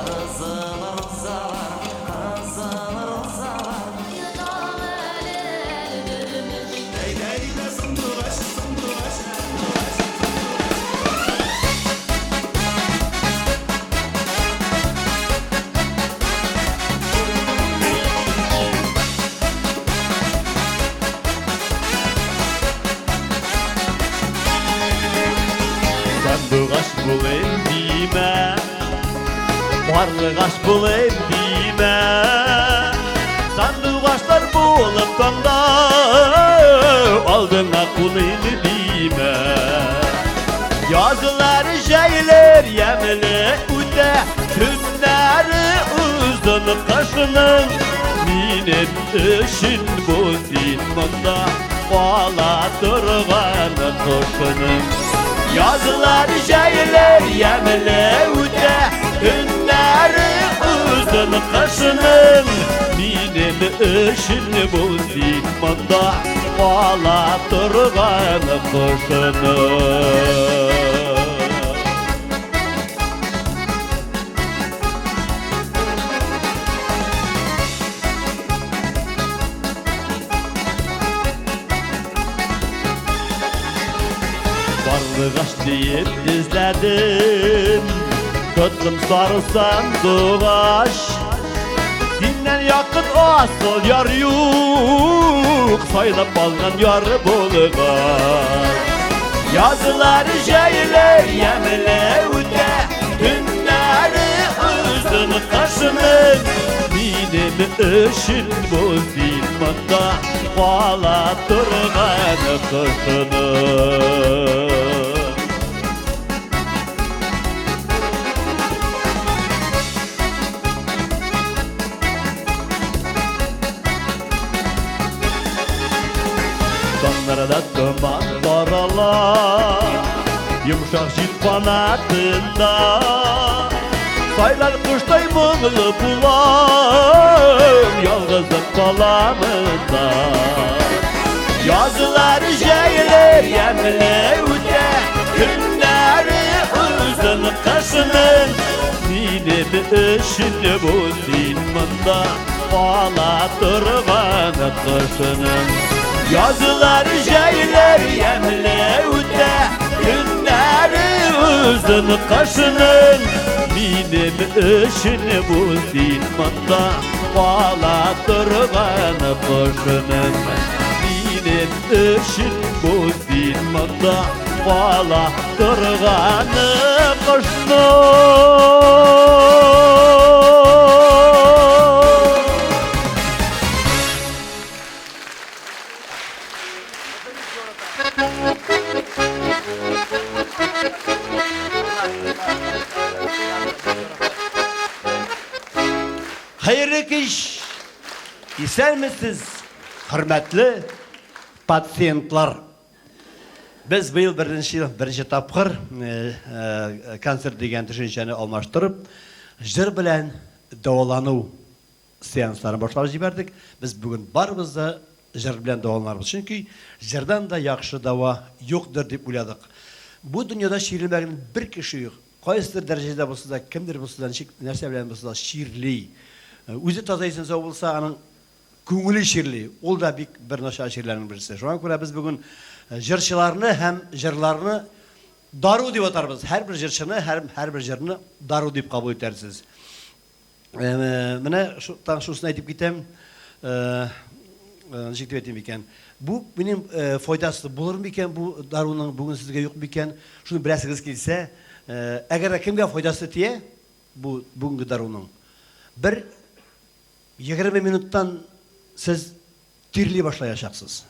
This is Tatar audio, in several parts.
Кызыл розалар, кызыл розалар. Йотам әле, әле бер меч. Әйдә, әйдә, сандугач, сандугач, сандугач. Сандугач булыйм димә, Карлыгач булыйм димә. Сандугачлар булып таңда Алдыңа куныйм димә. Язлар, җәйләр ямьле үтә, Көннәре озын кышның. Минем өчен бу син монда кала торган кошның. Язлар, җәйләр ямьле үтә, Көннәре озын кышның. Минем өчен бу син монда кала торган кошның. Карлыгач диеп эзләдем, Тоттым сары сандугач. Синнән якын асыл яр юк, Сайлап алган яр булгач. Язлар, җәйләр ямьле үтә, Көннәре озын кышның. Минем өчен бу син монда кала торган кошның. Таңнарда томан тарала, Йомшак җил канатында. Сайлар коштай моңлы булам, Ялгызым каламында. Язлар, җәйләр ямьле үтә, Көннәре озын кышның. Минем өчен бу син монда кала торган кошның. Язлар, җәйләр ямьле үтә, Көннәре озын кышның. Минем өчен бу син монда кала торган кошның. Минем өчен бу син монда кала торган кошның. Хәерле кич! Исәнмесез, хөрмәтле пациентлар! Без быел беренче ел, беренче тапкыр концерт дигән төшенчәне алмаштырып, җыр белән дәвалану сеансларын башлап җибәрдек. Без бүген барыбыз да җыр белән дәваланырбыз. Чөнки җырдан да яхшы дәва юктыр дип уйладык. Бу дөньяда чирлемәгән бер кеше юк. Кайсыдыр дәрәҗәдә булса да, кемдер булса да, ничек, нәрсә белән булса да чирли. Үзе таза исән-сау булса, аның күңеле чирли. Ул да бик бер начар чирләрнең берсе. Шуңа күрә без бүген җырчыларны һәм җырларны дару дип атарбыз. Һәрбер җырчыны, һәр, һәрбер җырны дару дип кабул итәрсез. Менә тагын шунысын әйтеп китәм. Ничек дип әйтим икән? Бу минем файдасы булыр микән бу даруның бүген сезгә юк микән? Шуны беләсегез килсә, әгәр дә кемгә файдасы тия бу бүгенге даруның, бер 20 минуттан сез тирли башлаячаксыз.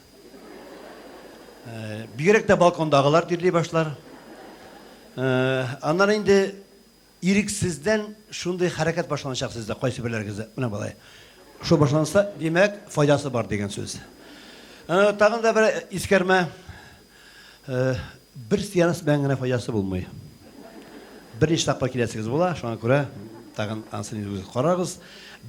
Бигрәк тә балкондагылар тирли башлар. Аннары инде Ирексездән шундый хәрәкәт башланачак сездә, кайсыберләрегездә. Менә болай. Шул башланса, димәк, файдасы бар дигән сүз. Тагын да бер искәрмә. Бер сеанс белән генә файдасы булмый. Берничә тапкыр киләсегез була, шуңа күрә тагын анысын үзегез карагыз.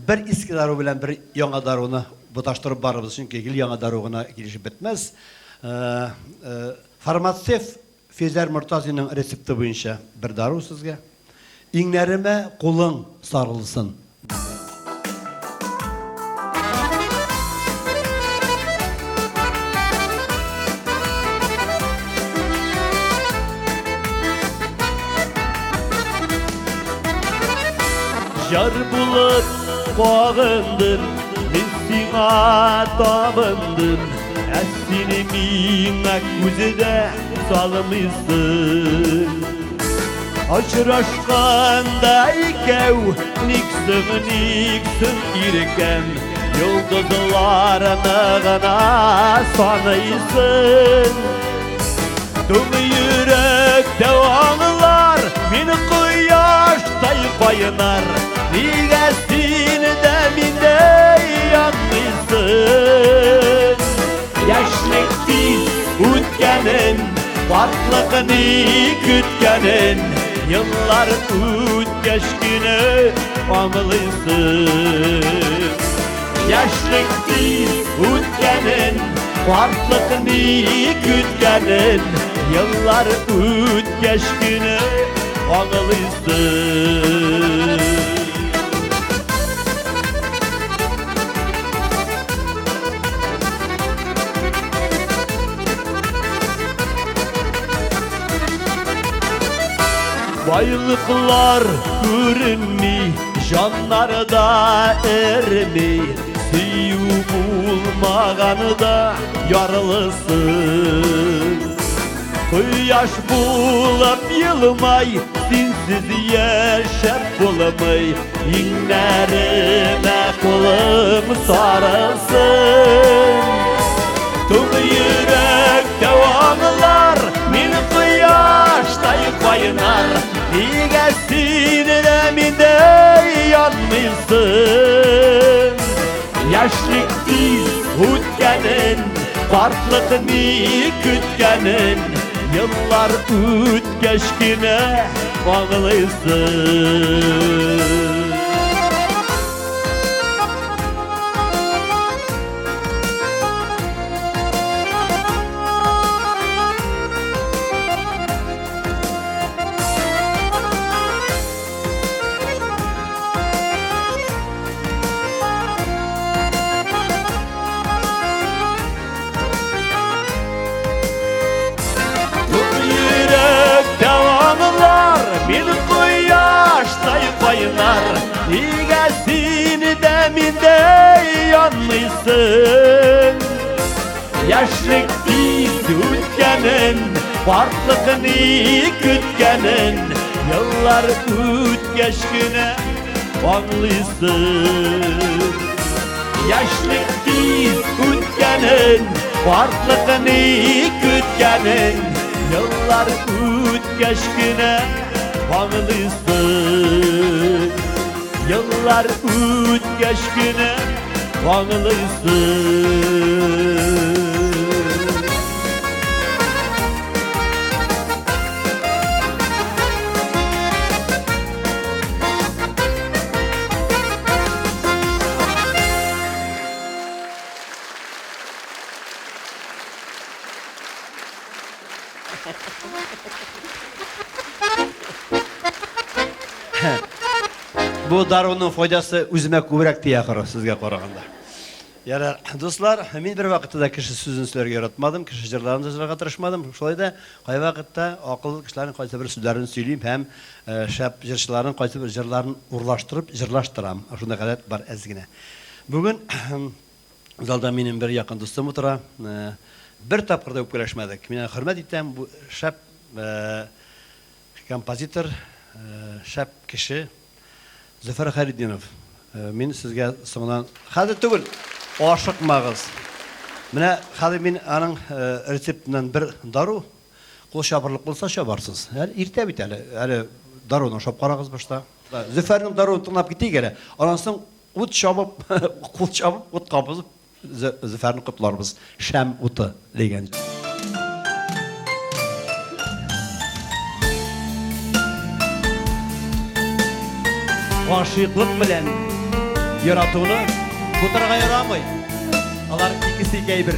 Бер иске дару белән бер яңа даруны буташтырып барырбыз, чөнки гел яңа дару гына килешеп бетмәс. Фармацевт Физәр Мортазинның рецепты буенча бер дару сезгә. Иңнәремә кулың сарылсын. Яр булып кагындым, мин сиңа табындым, ә син миңа күзе дә салмыйсың. Очрашканда икәү, ник соң, ник соң иркәм, йолдызларны гына саныйсың. Туң йөрәк дәваңлар, мин кояштай кайнар, нигә син дә миндәй янмыйсың? Яшьлек тиз үткәнен, картлык ни көткәнен, еллар үткәч кенә аңлыйсың. Яшьлек тиз үткәнен, картлык ни көткәнен, еллар үткәч кенә аңлыйсың. Байлыклар күренми, җаннар да эреми, сөю булмаганы да ярлысың. Кояш булып елмай, синсез яшәп булмый, иңнәремә кулым сарылсын. Туң йөрәк дәвамлар, мин кояштай кайнар, нигә син дә миндәй янмыйсың? Яшьлек тиз үткәнен, картлык ни көткәнен, еллар үткәч кенә аңлыйсың. Туң йөрәк дәвамлар, мин кояштай кайнар, нигә син дә миндәй янмыйсың? Яшьлек тиз үткәнен, картлык ни көткәнен, еллар үткәч кенә аңлыйсың. Яшьлек тиз үткәнен, картлык ни көткәнен, еллар үткәч кенә аңлыйсың. Еллар үткәч кенә аңлыйсың. Бу даруның файдасы үземә күбрәк тия ахры, сезгә караганда. Ярар, дуслар, мин бер вакытта да кеше сүзен сөйләргә яратмадым, кеше җырларын да җырларга тырышмадым. Шулай да кайвакытта акыллы кешеләрнең кайсы бер сүзләрен сөйлим һәм шәп җырчыларның кайсы бер җырларын урлаштырып җырлаштырам. Шундый гадәт бар әз генә. Бүген залда минем бер якын дустым утыра. Бер тапкыр да үпкәләшмәдек. Мин аны хөрмәт итәм. Бу шәп композитор, шәп кеше Зөфәр Хәйретдинов. Мин сезгә соңыннан, хәзер түгел, ашыкмагыз. Менә хәзер мин аның рецептыннан бер дару, кул чабырлык булса чабарсыз. Әле иртә бит әле, әле даруны ашап карагыз башта. Зөфәрнең даруын тыңлап китик әле. Аннан соң ут чабып, кул чабып, ут кабызып Зөфәрне котларбыз. Шәм уты дигән. Гашыйклык белән яратуны бутарга ярамый. Алар икесе ике әйбер.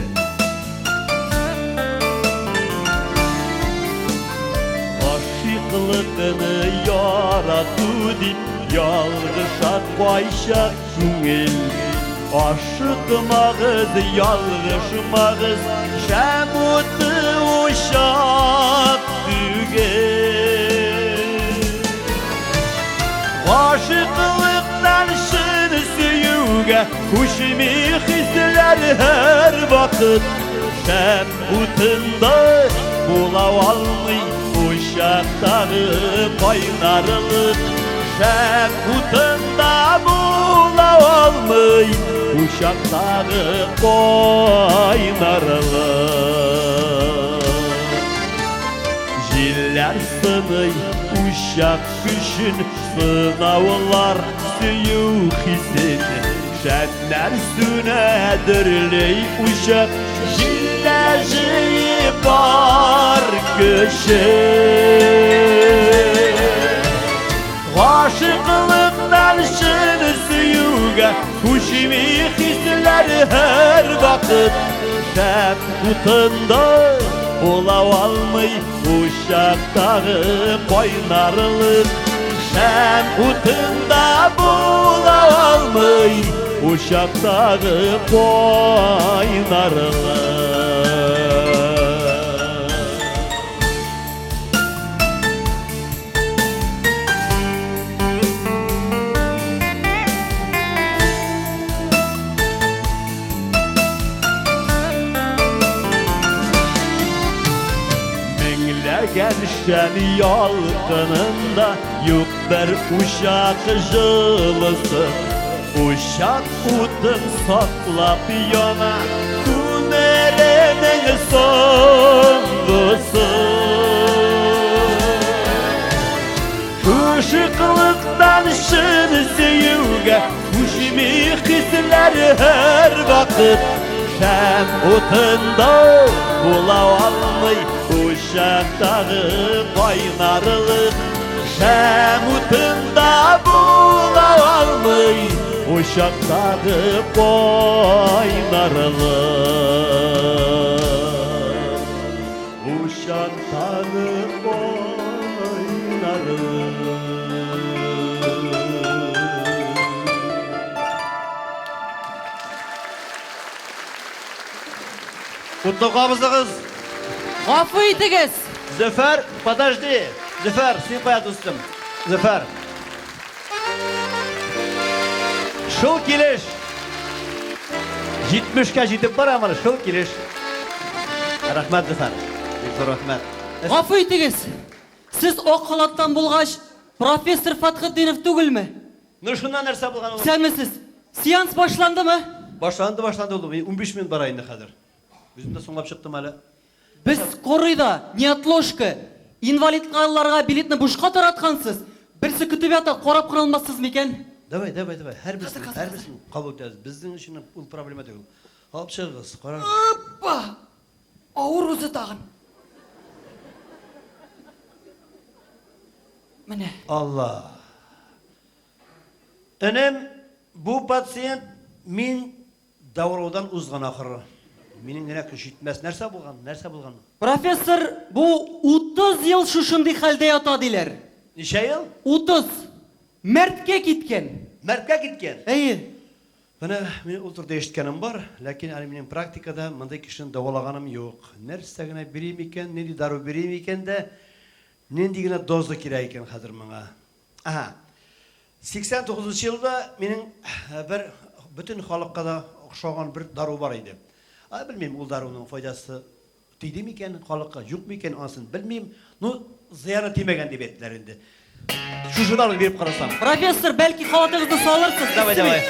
Гашыйклыкны ярату дип ялгыша кайчак күңел. Ашыкмагыз, ялгышмагыз, шәм уты учак түгел. Гашыйклыктан чын сөюгә күчми хисләр һәрвакыт. Шәм утында була алмый учактагы кайнарлык. Шәм утында була алмый учактагы кайнарлык. Җилләр сыный учак көчен, сынаулар сөю хисен. Шәмнәр сүнә, дөрли учак, җилдә җыеп бар көчен. Гашыйклыктан чын сөюгә күчми хисләр һәрвакыт. Шәм утында була алмый учактагы кайнарлык. Шәм утында була алмый учактагы кайнарлык. Меңләгән шәм ялкынында юк бер учак җылысы. Учак утын саклап яна күмеренең соңгысы. Гашыйклыктан чын сөюгә күчми хисләр һәрвакыт. Шәм утында була алмый учактагы кайнарлык. Шәм утында була алмый учактагы кайнарлык. Учактагы кайнарлык. Утны кабызыгыз. Гафу итегез. Зөфәр, подожди. Зөфәр, син кая, дустым? Зөфәр. Шул килеш. 70-кә җитеп барам әле, шул килеш. Рәхмәт, Зөфәр. Бик зур рәхмәт. Гафу итегез. Сез ак халаттан булгач, профессор Фәтхетдинов түгелме? Ну, шуннан нәрсә булган ул? Исәнмесез. Сеанс башландымы? Башланды, башланды ул. 15 минут бара инде хәзер. Үзем дә соңлап чыктым әле. Без скорыйда, неотложка, инвалидларга билетны бушка тараткансыз. Берсе көтеп ята, карап кына алмассыз микән? Давай, давай, давай. Һәрберсен, һәрберсен кабул итәбез. Безнең өчен ул проблема түгел. Алып чыгыгыз, карагыз. Опа! Авыр үзе тагын. Менә. Алла. Энем, бу пациент мин дәвалаудан узган ахыры. Минем генә көч җитмәс. Нәрсә булган? Нәрсә булган? Профессор, бу 30 ел шушындый хәлдә ята диләр. Ничә ел? 30. Мәрткә киткән. Мәрткә киткән. Әйе. Менә мин ул турыда ишеткәнем бар, ләкин әле минем практикада мондый кешене дәвалаганым юк. Нәрсә генә бирим икән, нинди дару бирим икән дә, нинди генә доза кирәк икән хәзер моңа. Ага. 89 елда минем бер бөтен халыкка да охшаган бер дару бар иде. А белмим, ул даруның файдасы тиде микән халыкка, юк микән, анысын белмим. Ну, зыяны тимәгән дип әйттеләр инде. Шушы даруны биреп карасам. Профессор, бәлки халатыгызны салырсыз? Давай, давай.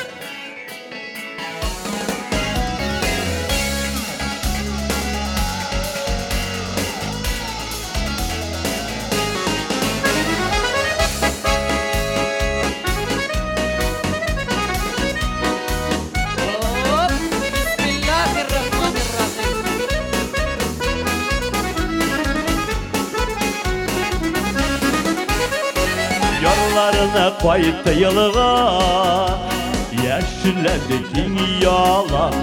Оп! Бисмиллахир-рахманир-рахим. Ярларына кайтты елга, яшелләнде киң ялан.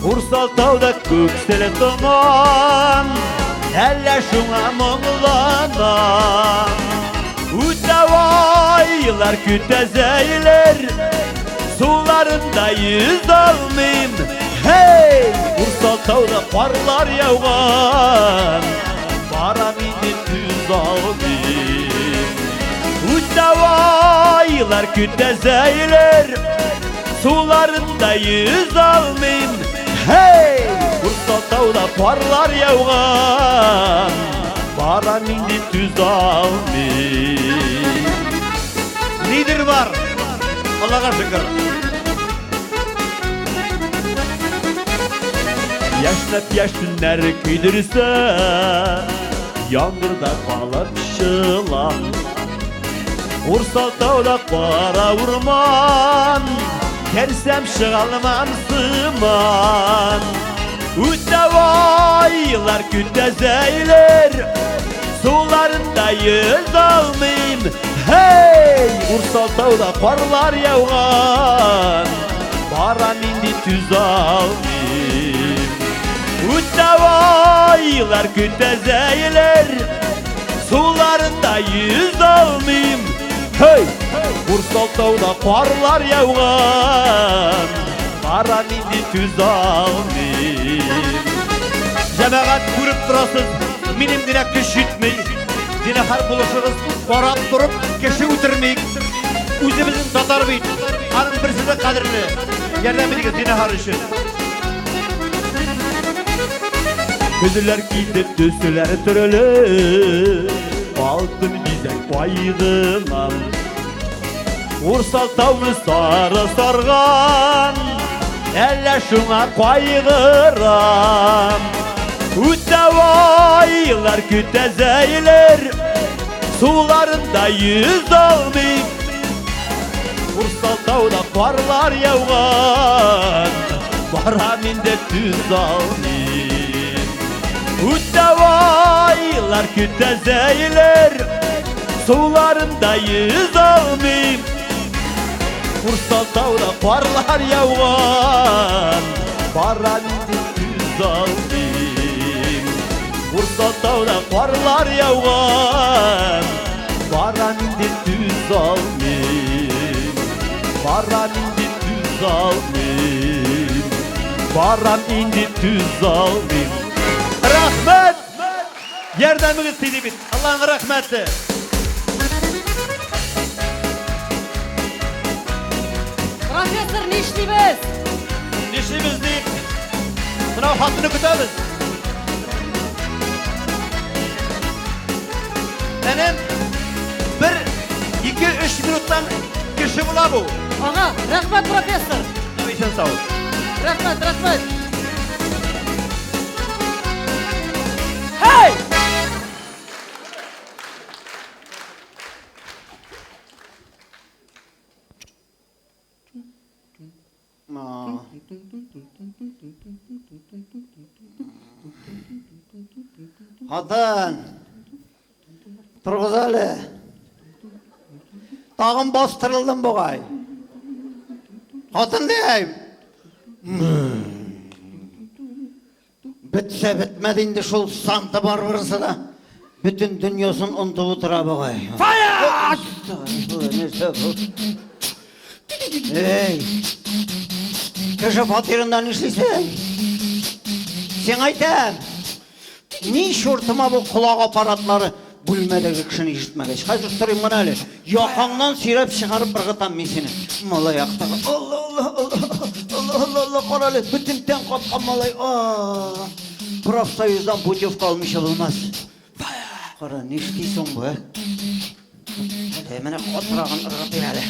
Урсал тауда күксел томан, Әллә шуңа моңланам. Үтә айлар, көтә зәйләр, Суларында йөз алмыйм. Һей! Урсал тауда карлар яуган, Барам инде түз алмыйм. Үтә айлар, көтә зәйләр, Суларында йөз алмыйм. Һей! Урсал тауда карлар яуган, Барам инде түз алмыйм. Нидер бар, Аллага шөкер. Яшьнәп яшеннәр көйдерсә, Яңгырда калып чылан. Урсал тауда кара урман, Керсәм чыгалмам сыман. Үтә айлар, көтә зәйләр, Суларында йөз алмыйм. Һей! Урсал тауда карлар яуган, Барам инде түз алмыйм. Үтә айлар, көтә зәйләр, Суларында йөз алмыйм. Һей! Урсал тауда карлар яуган, Барам инде түз алмыйм. Җәмәгать, күреп торасыз, минем генә көч җитми. Зинһар булышыгыз, карап торып кеше үтермик. Үзебезнең татар бит, аның берсе дә кадерле. Ярдәм итегез зинһар өчен. Көзләр китеп төсләр төрле, Алтын бизәк кайгылам. Урсал тауны сары сарган, Әллә шуңа кайгырам. Үтә айлар, көтә зәйләр, Суларында йөз алмыйм. Урсал тауда карлар яуган, Барам инде түз алмыйм. Үтә айлар, көтә зәйләр, Суларында йөз алмыйм. Урсал тауда карлар яуган, Барам инде түз алмыйм. Урсал тауда карлар яуган, Барам инде түз алмыйм. Барам инде түз алмыйм. Барам инде түз алмыйм. Рәхмәт! Ярдәмегез тиде бит. Аллаһның рәхмәте. Профессор, нишлибез? Нишлибез дип, менә хатыны көтәбез. Әнәм, бер, ике, өч минуттан кеше була бу. Ага, рәхмәт, профессор. Исән сау. Рәхмәт, рәхмәт. Һей! Хатын, торгыз әле. Тагын бастырылдым бугай. Хатын дим. Бетсә бетмәде инде шул Санта Барбарасы да. Бөтен дөньясын онытып утыра бугай. Эй! Кеше фатирында нишлисең? Сиңа әйтәм. Ни чуртыма бу колак аппаратлары бүлмәдәге кешене ишетмәгәч. Хәзер сорыйм гына әле. Якаңнан сөйрәп чыгарып ыргытам мин сине. Малай актагы. Алла, алла, алла, алла, алла, алла, кара әле, бөтен тән каткан малай. А! Профсоюздан путевка алмыйча булмас. Кара, нишли соң бу, ә? Әле менә катырагын ыргытыйм әле.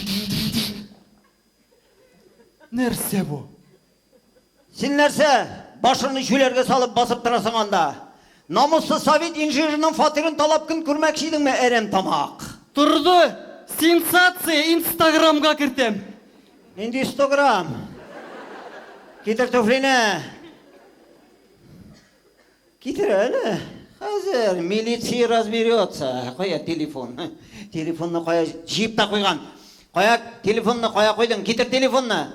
Нәрсә бу? Син нәрсә, башыңны җүләргә салып басып торасың анда? Намуссыз совет инженерының фатирын талап көн күрмәкче идеңме, әрәм тамак? Торды! Сенсация! Инстаграмга кертәм. Нинди инстаграм? Китер туфлине. Китер әле. Хәзер милиция разберется. Кая телефон? Телефонны кая җыеп та куйган? Кая телефонны кая куйдың? Китер телефонны.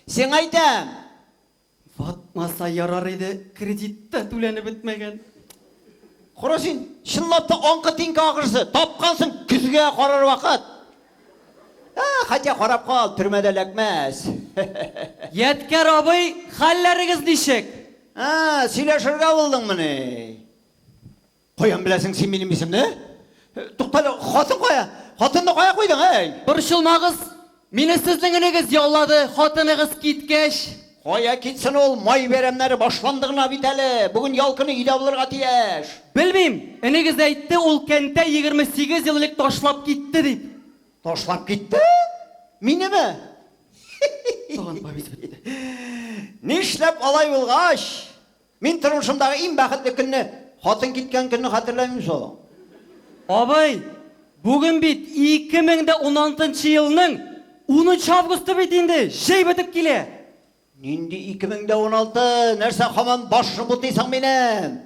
Сиңа әйтәм. Ватмаса ярар иде, кредит та түләнеп бетмәгән. Кара син, чынлап та аңкы-тиңке ахрысы, тапкансың көзгә карар вакыт. Ә, хотя карап кал, төрмәдә эләкмәс. Ядкәр абый, хәлләрегез ничек? Ә, сөйләшергә булдыңмыни? Каян беләсең син минем исемне? Туктале, хатын кая? Хатынны кая куйдың, әй? Борчылмагыз, мине сезнең энегез яллады, хатыныгыз киткәч. Кая китсен ул, май бәйрәмнәре башланды гына бит әле. Бүген ял көне өйдә булырга тиеш. Белмим, энегез әйтте, ул кәнтәй 28 ел элек ташлап китте дип. Ташлап китте? Минеме? Тагын повесть бетте. Нишләп алай булгач? Мин тормышымдагы иң бәхетле көнне, хатын киткән көнне хәтерләмим соң. Абый, бүген бит 2016 елның 10 августы бит инде, җәй бетеп килә. Нинди 2016? Нәрсә һаман башны бутыйсың минем?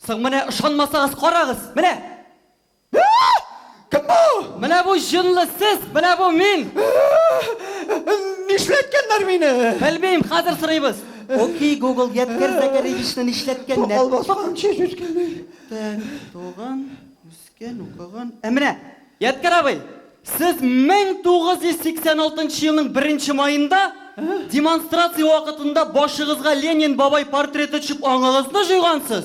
Соң менә ышанмасагыз карагыз, менә. Кем бу? Менә бу җынлы сез, менә бу мин. Нишләткәннәр мине? Белмим, хәзер сорыйбыз. Окей, Google, Ядкәр Зәкәревичны нишләткәннәр? Сакал баскан, чәч үскән. Так, туган, үскән, укыган. Ә менә, Ядкәр абый, сез 1986 елның 1 маенда демонстрация вакытында башыгызга Ленин бабай портреты төшеп аңыгызны җуйгансыз.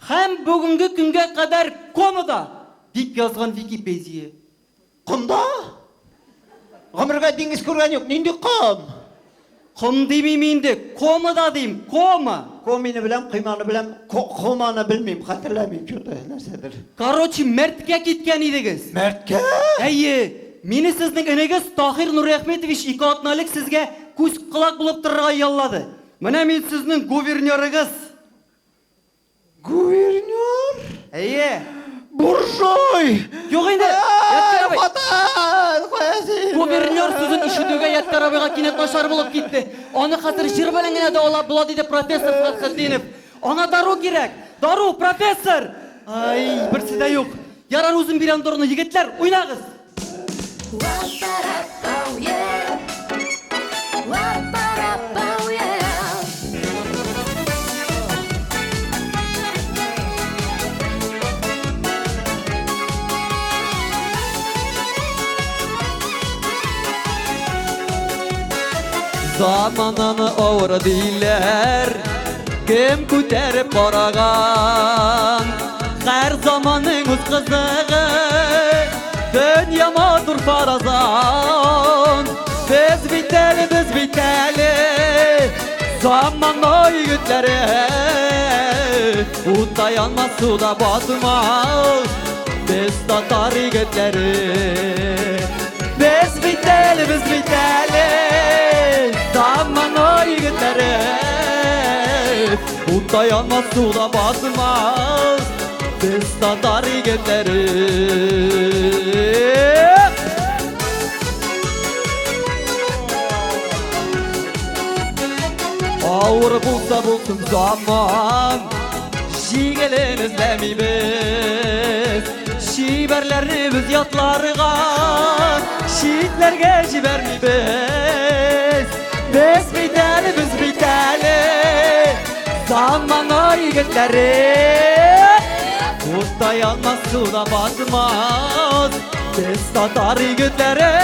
Һәм бүгенге көнгә кадәр комада, дип язган Википедия. Комда? Гомергә диңгез күргән юк, нинди ком? Ком димим инде, комада дим, кома. Комины беләм, койманы беләм, команы белмим, хәтерләмим, что-то нәрсәдер. Короче, мәрткә киткән идегез. Мәрткә? Әйе, мине сезнең энегез Таһир Нуриәхметович ике атна элек сезгә күз-колак булып торырга яллады. Менә мин сезнең гувернерыгыз. Гувернер? Әйе. Буржуй! Юк инде, Ядкәр абый. Хатын, кая син? Гувернер сүзен ишетүгә Ядкәр абыйга кинәт начар булып китте. Аны хәзер җыр белән генә дәвалап була, диде профессор Фәтхетдинов. Аңа дару кирәк. Дару, профессор! Ай, берсе дә юк. Ярар, үзем бирәм даруны. Егетләр, уйнагыз! Замананы авыр диләр, кем күтәреп караган? Һәр заманның үз кызыгы, дөнья матур фаразан. Без бит әле, без бит әле, заман егетләре. Утта янмас, суда батмас, без татар егетләре. Без бит әле, без бит әле, заман егетләре. Утта янмас, суда батмас, без татар егетләре. Авыр булса булсын заман, җиңелен эзләмибез. Чибәрләрне без ятларга, читләргә җибәрмибез. Без бит әле, без бит әле, замана егетләре. Утта янмас, суда батмас, без татар егетләре.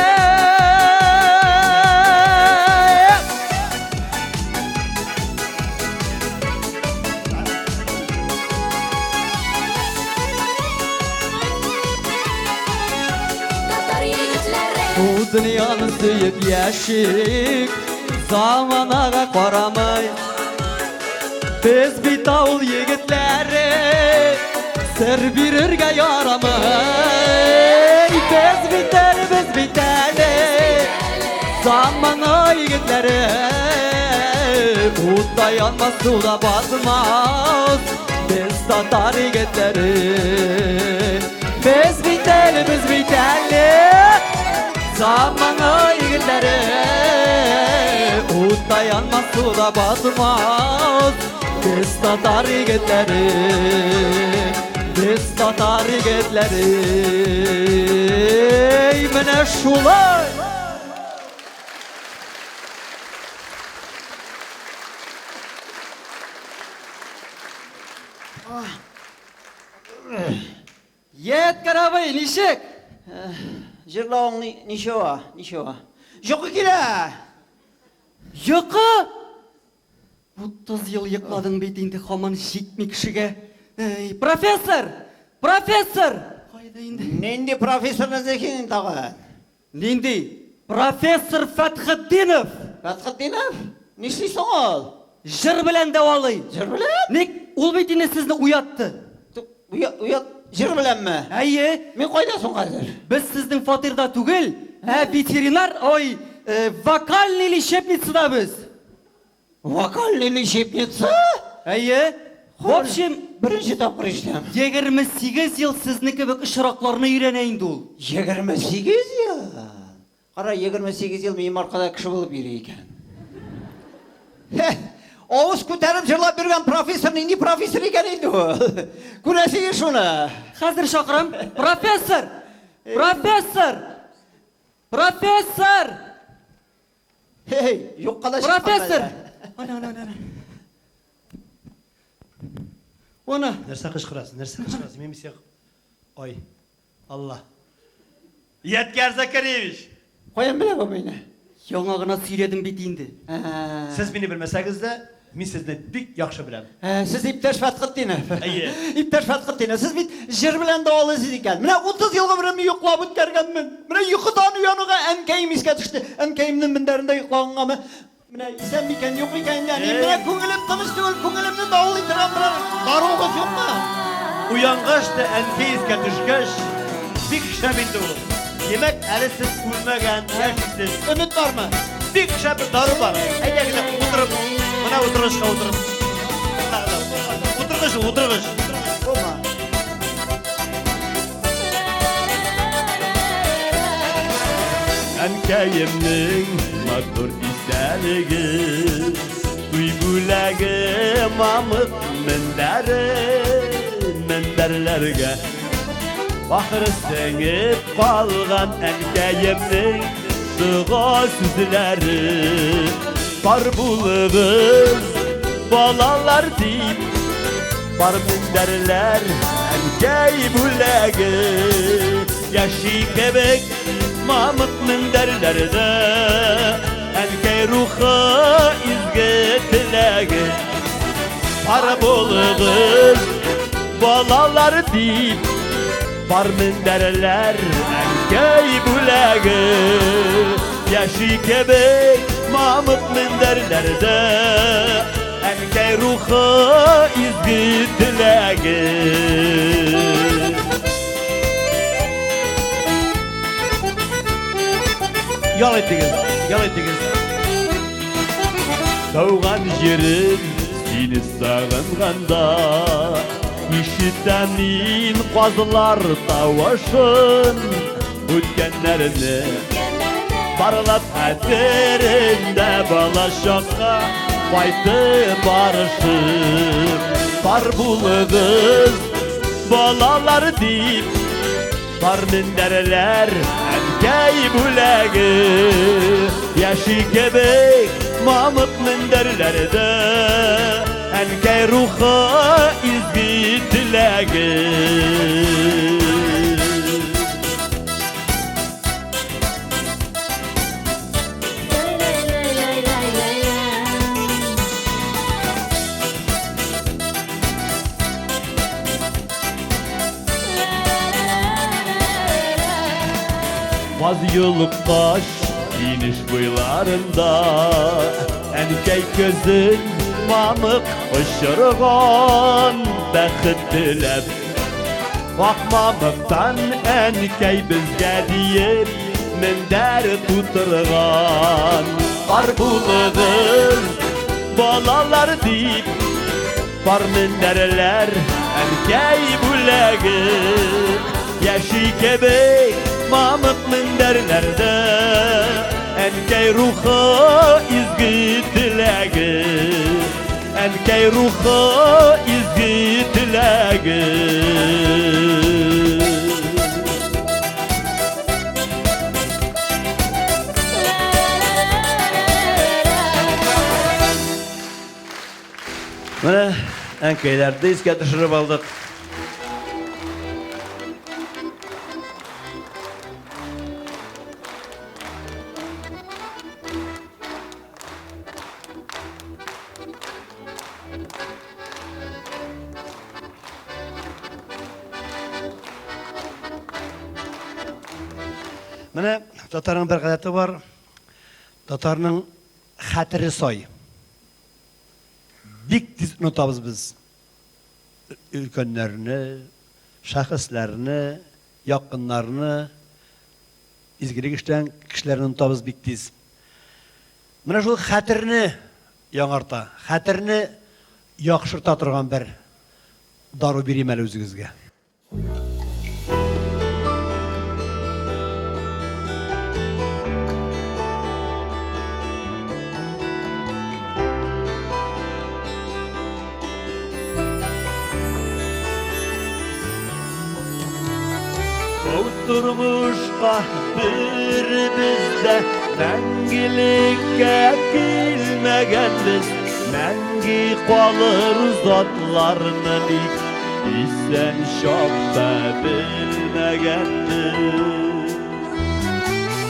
Татар егетләре. Бу дөньяны сөеп яшик, заманага карамый. Без бит авыл егетләре, сер бирергә ярамый. Без бит әле, без бит әле, замана егетләре. Утта янмас, суда батмас, без татар егетләре. Без бит әле, без бит әле, замана егетләре. Утта янмас, суда батмас, без татар егетләре. Без татар егетләре. Менә шулай. ничек? Җырлавың ни, ничего, ничего. Йокы килә! Йокы? 30 ел йокладың бит инде, һаман җитми кешегә. Эй, профессор! Профессор! Кайда инде? Нинди профессорны эзлисең тагын? Нинди? Профессор Фәтхетдинов! Фәтхетдинов? Нишли соң ул? Җыр белән дәвалый. Җыр белән? Ник? Ул бит инде сезне уятты. Уят, уят, җыр беләнме? Әйе. Мин кайда соң хәзер? Без сезнең фатирда түгел, ә ветеринар, ой, э, вокальный лечебницада без. Вокальный лечебница? Әйе. В общем, Беренче тапкыр ишетәм. 28 ел сезне кебек очракларны өйрәнә инде ул. 28 ел? Кара, 28 ел минем аркада кеше булып йөри икән. Хе, авыз күтәреп җырлап йөргән профессор нинди профессор икән инде ул? Күрәсең шуны. Хәзер чакырам. Профессор! Профессор! Профессор! Хей, юкка да чыккан Профессор! әле. Ана, ана, ана. Ана. Нәрсә кычкырасың? Нәрсә кычкырасың? Мин сиңа Ай, Алла. Ядкәр Закаревич! Каян белә бу мине? Яңа гына сөйләдем бит инде. Ә, Сез мине белмәсәгез дә, мин сезне бик яхшы беләм. ә, Сез иптәш Фәтхетдинов. Әйе. Иптәш Фәтхетдинов, сез бит җыр белән дәвалыйсыз икән. Менә 30 ел гомеремне йоклап үткәргәнмен. Менә йокыдан уянуга әнкәем искә төште. Әнкәемнең мендәрендә йоклагангамы? Менә исән микән, юк микән инде әнием. Менә күңелем тыныч түгел, күңелемне давыл иттерә берәр даруыгыз юкмы? Уянгач та әнкәй искә төшкәч, бик шәп инде ул. Димәк, әле сез үлмәгән, яшисез. Өмет бармы? Бик шәп бер дару бар. Әйдә генә утырып, менә утыргычка утырып. Утыргыч ул, утыргыч. Булма. Әнкәемнең матур истәлеге, туй бүләге мамык мендәре, мендәрләргә бахыр сеңеп калган әнкәемнең дога сүзләре. Бар булыгыз, балалар дип, бар мендәрләр әнкәй бүләге. Яши кебек мамык мендәрләрдә әнкәй рухы изге теләге. Бар булыгыз, балалар дип, бар мендәрләр әнкәй бүләге. Яши кебек мамык мендәрләрдә әнкәй рухы изге теләге. Ял итегез, ял итегез. Туган җирем сине сагынганда ишетәм мин казлар тавышын үткәннәрне барлап хәтеремдә балачакка кайтып барышым. Бар булыгыз, балалар дип, бар мендәрләр әнкәй бүләге. Яши кебек мамык мендәрләрдә әнкәй рухы изге теләге. Ваз юлыккач инеш буйларында әнкәй көзен мамык очырган бәхет теләп. Ак мамыктан әнкәй безгә диеп мендәр тутырган. Бар булыгыз, балалар дип, бар мендәрләр әнкәй бүләге. Яши кебек мамык мендәрләрдә әнкәй рухы изге теләге. Әнкәй рухы изге теләге. Менә әнкәйләрне искә төшереп алдык. Менә татарның бер гадәте бар. Татарның хәтере сай. Бик тиз онытабыз без өлкәннәрне, шәхесләрне, якыннарны, изгелек эшләгән кешеләрне онытабыз бик тиз. Менә шул хәтерне яңарта, хәтерне яхшырта торган бер дару бирим әле үзегезгә. Бу тормышка беребез дә мәңгелеккә килмәгәнбез, мәңге калыр затларны ник исән чакта белмәгәнбез.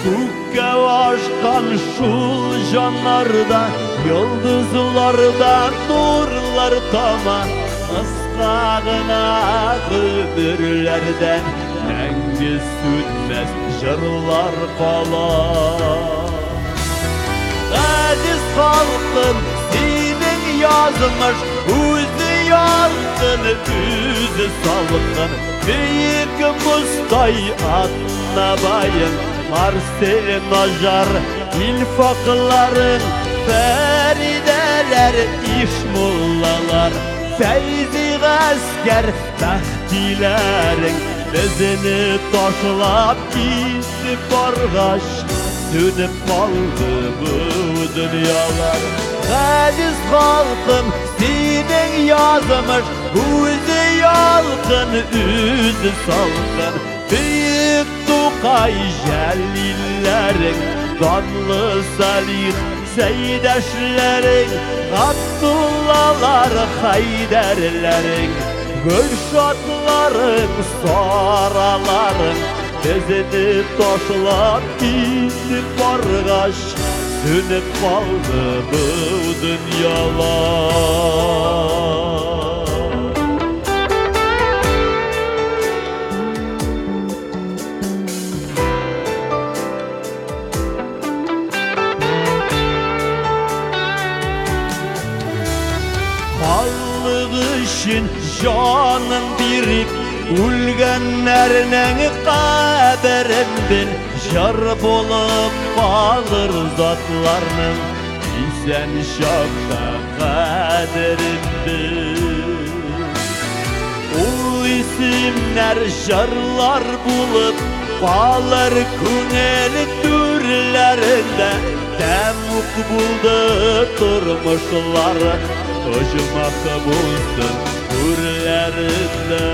Күккә ашкан шул җаннарда, йолдызларда нурлар тама, кыска гына гомерләрдән мәңге сүнмәс җырлар кала. Газиз халкым, синең язмыш үзе ялкын, үзе салкын. Бөек Мостай Атнабаең, Марсель Наҗар, Илфакларың, Фәридәләр, Ишмуллалар, Фәйзи Гаскәр, Бәхтиләрең безне ташлап китеп баргач, сүнеп калды бу дөньялар. Газиз халкым, синең язмыш үзе ялкын, үзе салкын. Бөек Тукай Җәлилләрең, данлы Салих Сәйдәшләрең, Габдуллалар Хәйдәрләрең, Гөлшатларың, Сараларың безне ташлап китеп баргач, сүнеп калды бу дөньялар. Халык өчен җанын биреп үлгәннәрнең каберен бел, җыр булып калыр затларның исән чакта кадерен бел. Ул исемнәр җырлар булып калыр күңел түрләрендә, тәмуг булды тормышлары, оҗмах булсын түрләрендә.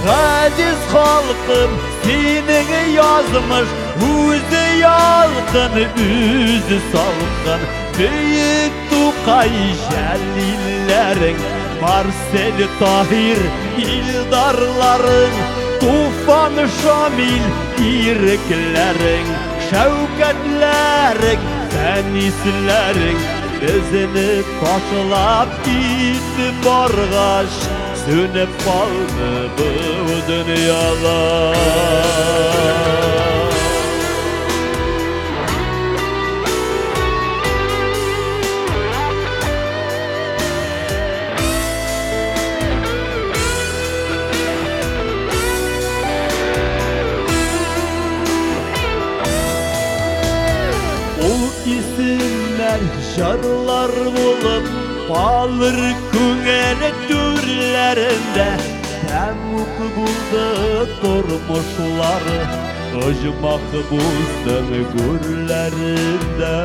Газиз халкым, синең язмыш үзе ялкын, үзе салкын. Бөек Тукай Җәлилләрең, Марсель Таһир Илдарларың, Туфан Шамил Ирекләрең, Шәүкәтләрең, Фәнисләрең безне ташлап китеп баргач, сүнеп калды бу дөньялар. Ул исемнәр җырлар булып калыр күңел түрләрендә, тәмуг булды тормышлары, оҗмах булсын гүрләрендә.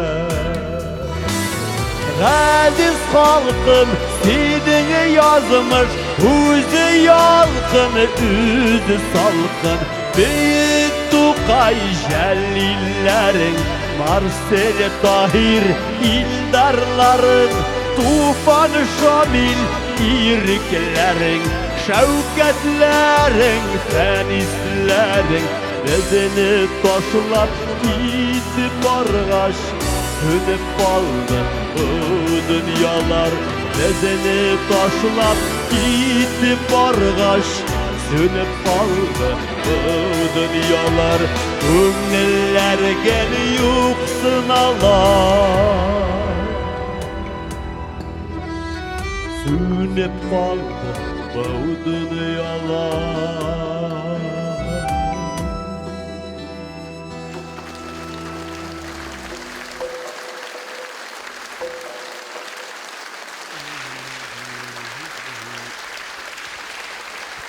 Газиз халкым, синең язмыш үзе ялкын, үзе салкын. Бөек Тукай Җәлилләрең, Марсель Таһир Илдарларың, Туфан Шамил Ирекләрең, Шәүкәтләрең, Фәнисләрең безне ташлап китеп баргач, сүнеп калды бу дөньялар. Безне ташлап китеп баргач, Сүнеп калды бу дөньялар, Күңелләр гел юксыналар. Сүнеп калды бу дөньялар.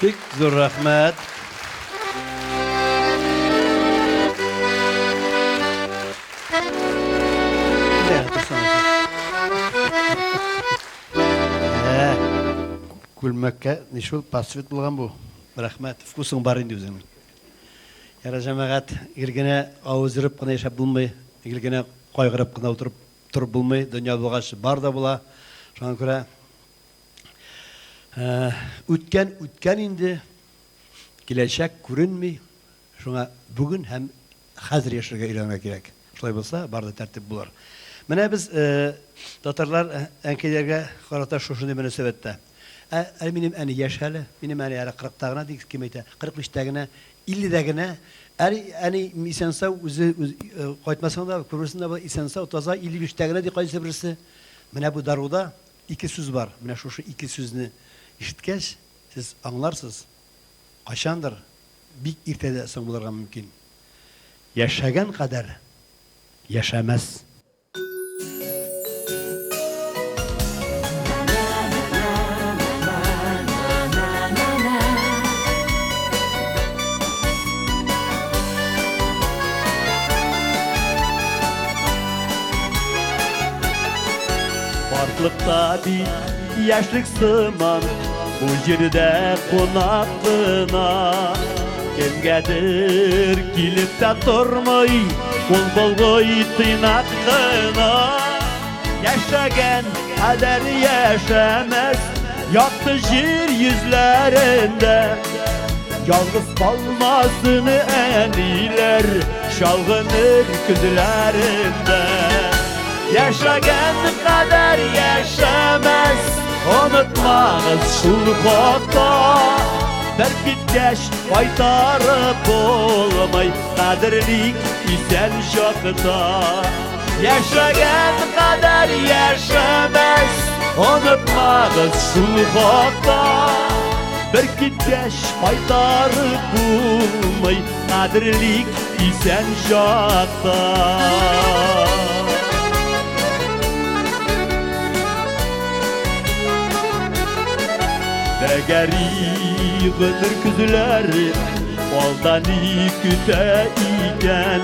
Бик зур рәхмәт. Күлмәккә ничул пасвит булган бу. Рәхмәт. Вкусың бар инде үзеңнең. Яра җәмәгать, гел генә авыз ерып кына яшәп булмый, гел генә кайгырып кына утырып торып булмый. Дөнья булгач бар да була. Шуңа күрә Үткән үткән инде, киләчәк күренми. Шуңа бүген һәм хәзер яшәргә өйрәнергә кирәк. Шулай булса, бар да тәртип булыр. Менә без татарлар әнкәйләргә карата шушындый мөнәсәбәттә. Ә әле минем әни яшь әле, минем әни әле кырыкта гына, ди, кем әйтә, 45тә генә, илледә генә. Әни, әни исән-сау, үзе кайтмасаң да, күрерсең дә, исән-сау, таза, 55тә генә, ди кайсы берсе. Менә бу даруда Ике сүз бар, менә шушы ике сүзне ишеткәч, сез аңларсыз, кайчандыр, бик иртә дә соң булырга мөмкин, яшәгән кадәр яшәмәс. Картлыкта бит яшьлек сыман, бу җирдә кунак кына. Кемгәдер килеп тә тормый, кул болгый тыйнак кына. Яшәгән кадәр яшәмәс, якты җир йөзләрендә. Ялгыз калмасын әниләр, чалгыныр көзләрендә. Яшәгән кадәр яшәмәс, онытмагыз шул хакта. Бер киткәч кайтарып булмый, кадерлик исән чакта. Яшәгән кадәр яшәмәс, онытмагыз шул хакта. Бер киткәч кайтарып булмый, кадерлик исән чакта. Тәгәри гомер көзләре, алда ни көтә икән?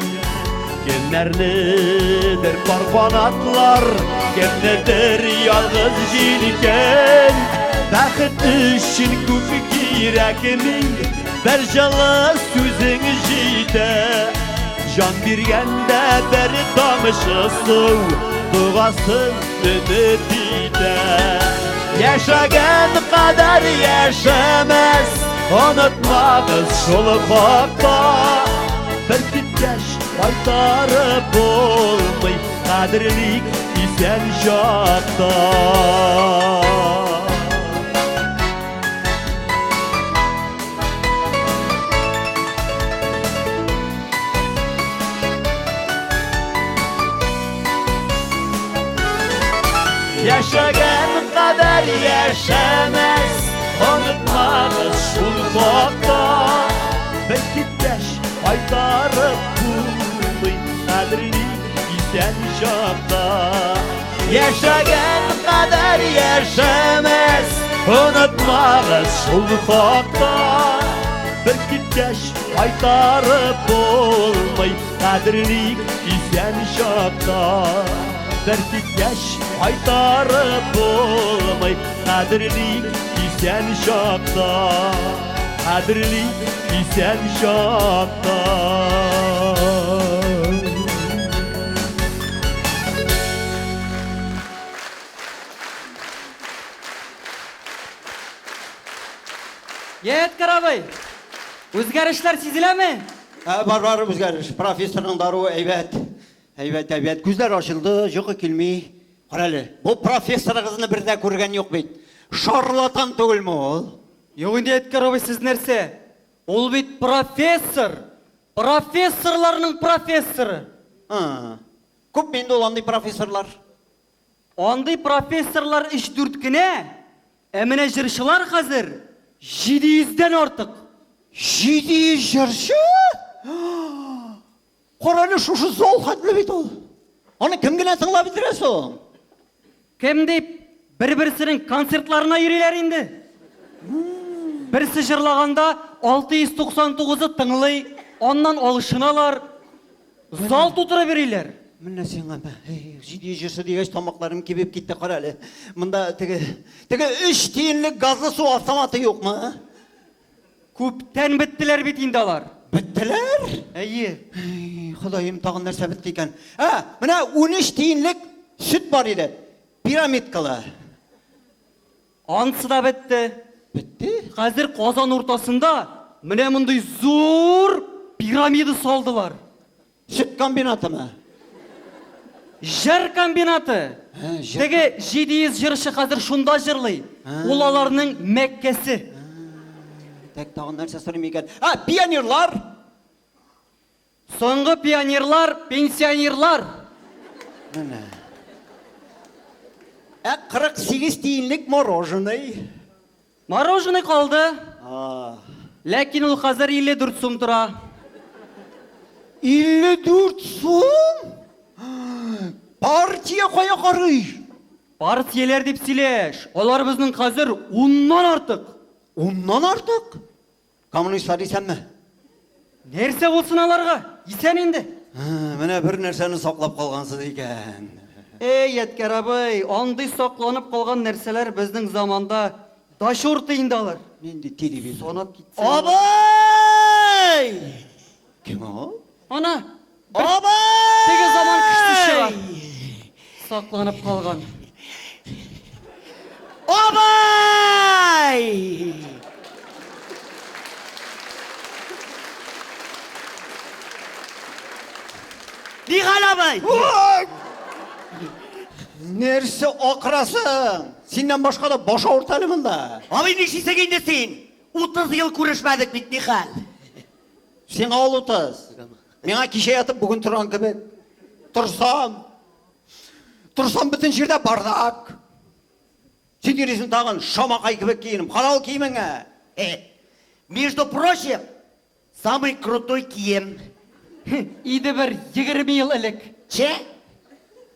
Кемнәрнедер пар канатлар, кемнедер ялгыз җилкән. Бәхет өчен күп кирәкми, бер җылы сүзең җитә. Җан биргәндә бер тамчы су, дугасын өмет итә. Яшәгән кадәр яшәмәс, онытмагыз шул хакта. Бер киткәч кайтарып булмый, кадерлик исән чакта. Яшәгән кадәр яшәмәс, онытмагыз шул хакта. Бер киткәч кайтарып булмый, кадерли исән чакта. Яшәгән кадәр яшәмәс, онытмагыз шул хакта. Бер киткәч кайтарып булмый, кадерлик исән чакта. Бер киткәч кайтарып булмый, кадерлик исән чакта. Кадерлик исән чакта. Ядкәр абый, үзгәрешләр сизеләме? Ә, бар, бар үзгәреш. Профессорның даруы әйбәт. Әйбәт, әйбәт. Күзләр ачылды, йокы килми. Кара әле, бу профессорыгызны бер дә күргән юк бит. Шарлатан түгелме ул? Юк инде, Ядкәр абый, сез нәрсә? Ул бит профессор! Профессорларның профессоры! А, күпме инде ул андый профессорлар? Андый профессорлар өч-дүрт кенә, ә менә җырчылар хәзер 700 дән артык. 700 җырчы? Кара әле, шушы зал хәтле бит ул. Аны кем генә тыңлап бетерә соң? Кем дип, бер-берсенең концертларына йөриләр инде. Берсе җырлаганда 699-ы тыңлый, аннан алышыналар. Зал тутырып йөриләр. Менә сиңа, 700 җырчы дигәч, тамакларым кибеп китте, кара әле. Монда теге, теге өч тиенлек газлы су автоматы юкмы? Күптән беттеләр бит инде алар. Беттеләр? Әйе. Әй, Ходаем, тагын нәрсә бетте икән? Ә, менә 13 тиенлек сөт бар иде. Пирамидкалы. Ансы да бетте. Бетте? Хәзер Казан уртасында менә мондый зур пирамида салдылар. Сөт комбинатымы? Җыр комбинаты. Ә, җыр Теге 700 җырчы хәзер шунда җырлый. Ул аларның Мәккәсе. Так, тагын нәрсә сорыйм икән? Ә, пионерлар! Соңгы пионерлар, пенсионерлар. Менә. Ә 48 тиенлек мороженый. Мороженый калды. А. Ләкин ул хәзер 54 сум тора. 54 сум? Партия кая карый? Партияләр дип сөйләш. Алар безнең хәзер уннан артык. Уннан артык? Коммунистлар исәнме? Нәрсә булсын аларга? Исән инде. Менә бер нәрсәне саклап калгансыз икән. Эй, Ядкәр абый, андый сакланып калган нәрсәләр безнең заманда до чорта инде алар. Нинди телевизор? Санап китсәң. Абый! Кем ул? Ана, Абый! теге заман кешесе чыга. Сакланып калган. Абый! Нихәл, абый? Нәрсә акырасың? Синнән башка да баш авырта әле монда. Абый, нишлисең инде син? 30 ел күрешмәдек бит, нихәл? Сиңа ул 30. Миңа кичә ятып бүген торган кебек. Торсам, торсам бөтен җирдә бардак. Син йөрисең тагын шамакай кебек киенеп. Кара ул киемеңә. Э, между прочим, самый крутой кием. Иде бер 20 ел элек. Че?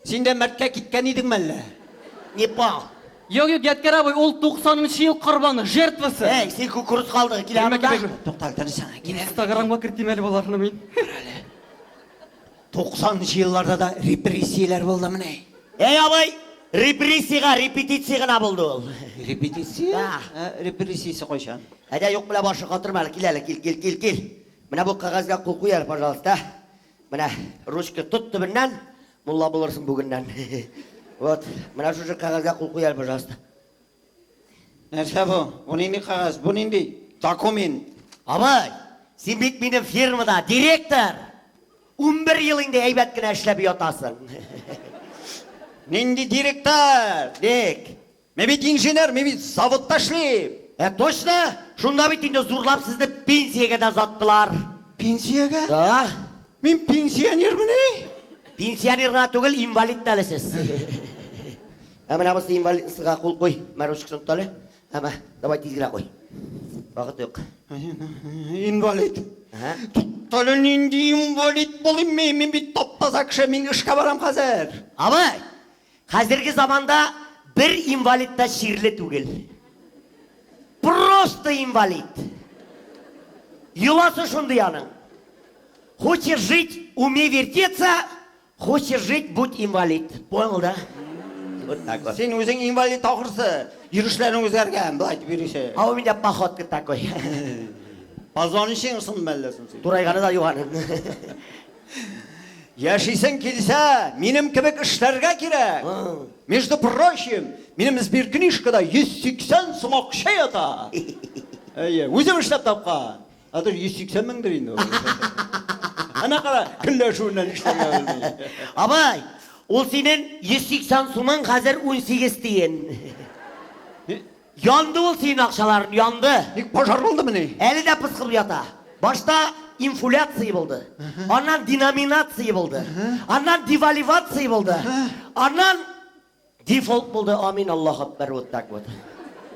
Син дә мәрткә киткән идеңме әллә? Не понял. Юк, юк, Ядкәр абый, ул 90 нчы ел корбаны, жертвасы. Эй, син кукуруз калдыгы, килә Килмә, монда. килмә. Тукта, тынычлана, килә. Инстаграмга кертим әле боларны мин. 90 елларда да репрессияләр булдымыни? Эй, абый, репрессиягә репетиция гына булды ул. Репетиция? Да. Ә, репрессиясе кайчан? Әйдә, юк белән башы катырма әле, кил әле, кил, кил, кил, кил. Менә бу кәгазьгә кул куй әле, пожалуйста. Менә ручка тот төбеннән, мулла булырсың бүгеннән. Вот, менә шушы кәгазьгә кул куй әле, пожалуйста. Нәрсә бу? Бу нинди кәгазь? Бу нинди документ? Абый, син бит минем фирмада директор. 11 ел инде әйбәт кенә эшләп ятасың. Нинди директор? Ник? Мин бит инженер, мин бит заводта эшлим. Ә точно? Шунда бит инде зурлап сезне пенсиягә дә озаттылар. Пенсиягә? Да. Мин пенсионермыни? Пенсионер гына түгел, инвалид та әле сез. Ә менә бусы инвалидсыга кул куй. Мә ручкасын тот әле. Әмә, давай тиз генә куй. Вакыт юк. Инвалид. Ага. Туктале, нинди инвалид булыйм мин? Мин бит тап-таза кеше, мин эшкә барам хәзер. Абый, хәзерге заманда бер инвалид та чирле түгел. Просто инвалид. Йоласы шундый аның. Хочешь жить, умей вертеться, хочешь жить, будь инвалид. Понял, да? Вот так вот. Син үзең инвалид ахрысы. Йөрешләрең үзгәргән, болай итеп йөрисең. А у меня походка такой. Позвоночнигың сынды әллә соң син? Турайганы да юк аның. Яшисең килсә, минем кебек эшләргә кирәк. Между прочим, минем сберкнижкада 180 сум акча ята. Әйе, үзем эшләп тапкан. Ә то 180 меңдер инде ул. Әнә кара, көнләшүеннән эшләргә белми. Абый, ул синең 180 сумың хәзер 18 тиен. Янды ул синең акчаларың, янды. Ник пожар булдымыни? Әле дә пыскып ята. Башта инфляция булды. Аннан деноминация булды. Аннан девальвация булды. Аннан дефолт булды. Амин, Аллаһ акбар, вот так вот.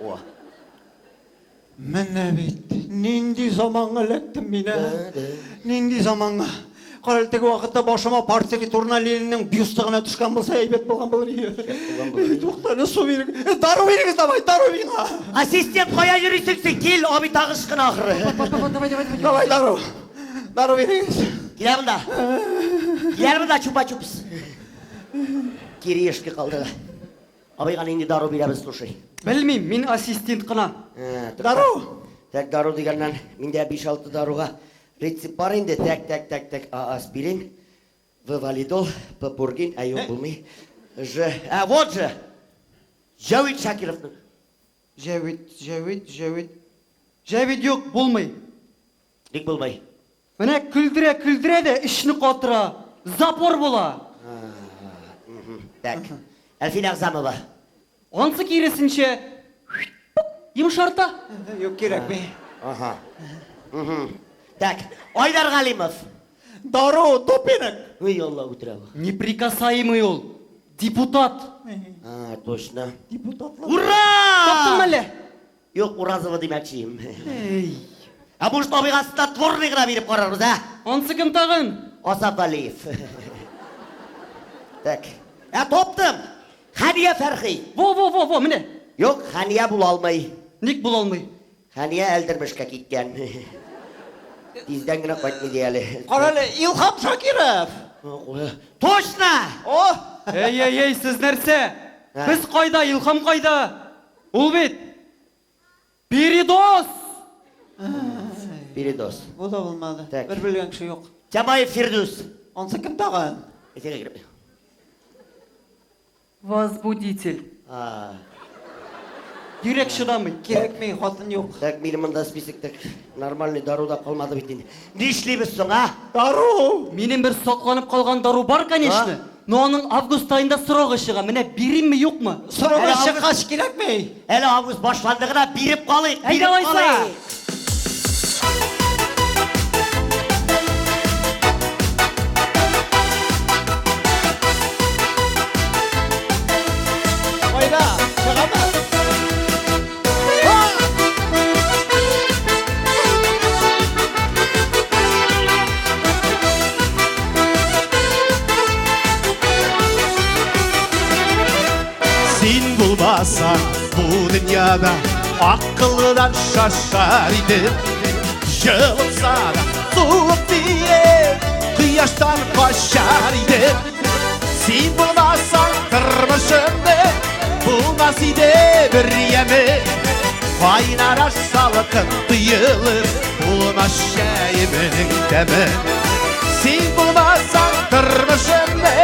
О. Менә бит, нинди заманга эләктем мин, ә? Нинди заманга? Кара әле, теге вакытта башыма партия турына Ленинның бюсты гына төшкән булса, әйбәт булган булыр иде. Тукта әле, су бирегез. Э, дару бирегез, давай, дару миңа. Ассистент, кая йөрисең син? Кил, абый тагы ычкына ахры. Давай, давай, давай. Давай, дару. Дару бирегез. Килә монда. Килә монда, чупа-чупс. Кириешки калды. Абыйга нинди дару бирәбез, слушай? Белмим, мин ассистент кына. Ә, тукта. Дару! Так, дару дигәннән, миндә 5-6 даруга рецепт бар инде. Так, так, так, так. А, аспирин, В, валидол, П, пургин, ә юк, булмый. Ж, ә, вот же! Җәвит Шакировның. Җәвит, Җәвит, Җәвит. Җәвит юк, булмый. Ник булмый? Менә көлдерә, көлдерә дә эчне катыра. Запор була. Так. Әлфинә Әгъзамова. Ансы киресенчә, йомшарта. Юк, кирәкми. Ага. Так, Айдар Галимов. Дару, допинг. Ой, Алла үтерә бу. Неприкасаемый ул. Депутат. А, точно. Депутатлар. Ура! Таптыңмы әллә? Юк, Уразова димәкче идем. Эй. Ә может, абыйга снотворный гына биреп карарбыз, ә? Ансы кем тагын? Асаф Галиев. Так. Ә, таптым! Хәния Фәрхи. Во, во, во, во, менә. Юк, Хәния була алмый. Ник була алмый? Хәния Әлдермешкә киткән. Тиздән генә кайтмый ди әле. Кара әле, Илһам Шакиров. Точно! О! Эй, эй, эй, сез нәрсә? Без кайда, Илһам кайда? Ул бит передоз! Передоз. Бу да булмады. Так. Бер белгән кеше юк. Тямаев Фирдүс. Ансы кем тагын? Әйтергә кирәкми. Возбудитель. А, Йөрәк чыдамый. Кирәкми, хатын юк. Так, минем монда списокта нормальный дару да калмады бит инде. Нишлибез соң, а? Дару! Минем бер сакланып калган дару бар, конечно. Но аның август аенда срогы чыга. Менә биримме, юкмы? Срогы Әле август- чыккач кирәкми. Әле август башланды гына, биреп калыйк, Әйдә биреп алайса. калыйк. Кайда? Чыгамы? Син булмасаң бу дөньяда акылдан шашар идем. Җылытса да суык тиеп, кояштан качар идем. Син булмасаң тормышымны булмас иде бер яме. Кайнар аш салкын тоелыр, булмас чәеменең тәме. Син булмасаң тормышымны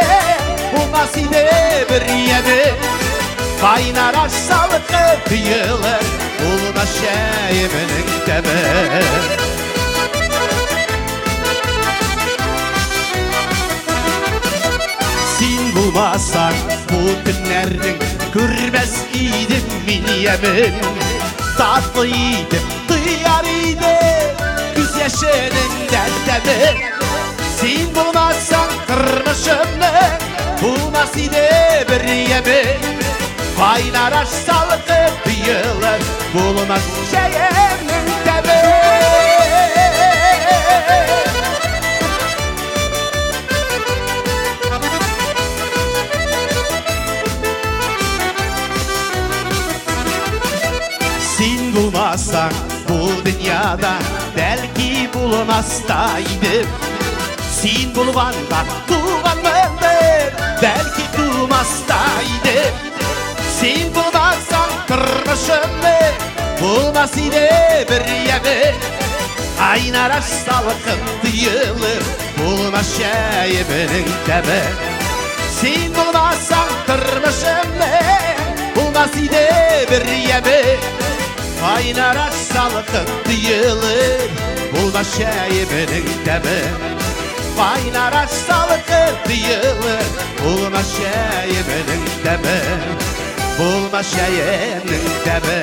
булмас иде бер яме. Кайнар аш салкын тоелыр, булмас чәеменең тәме. Син булмасаң бу төннәрнең күрмәс идем мин ямен. Татлы итеп тояр идем күз яшенең дә тәмен. Син булмасаң тормышымны булмас иде бер ямен. Кайнар аш салкын тоелыр, булмас чәемнең тәме. Син булмасаң бу дөньяда бәлки булмас та идем. Син булганда туганмындыр, бәлки тумас та идем. Син булмасаң тормышымны булмас иде бер яме. Кайнар аш салкын тоелыр, булмас чәеменең тәме. Син булмасаң тормышымны булмас иде бер яме. Кайнар аш салкын тоелыр, булмас чәеменең тәме. Кайнар аш салкын тоелыр, булмас чәеменең тәме. Булмас чәемнең тәме.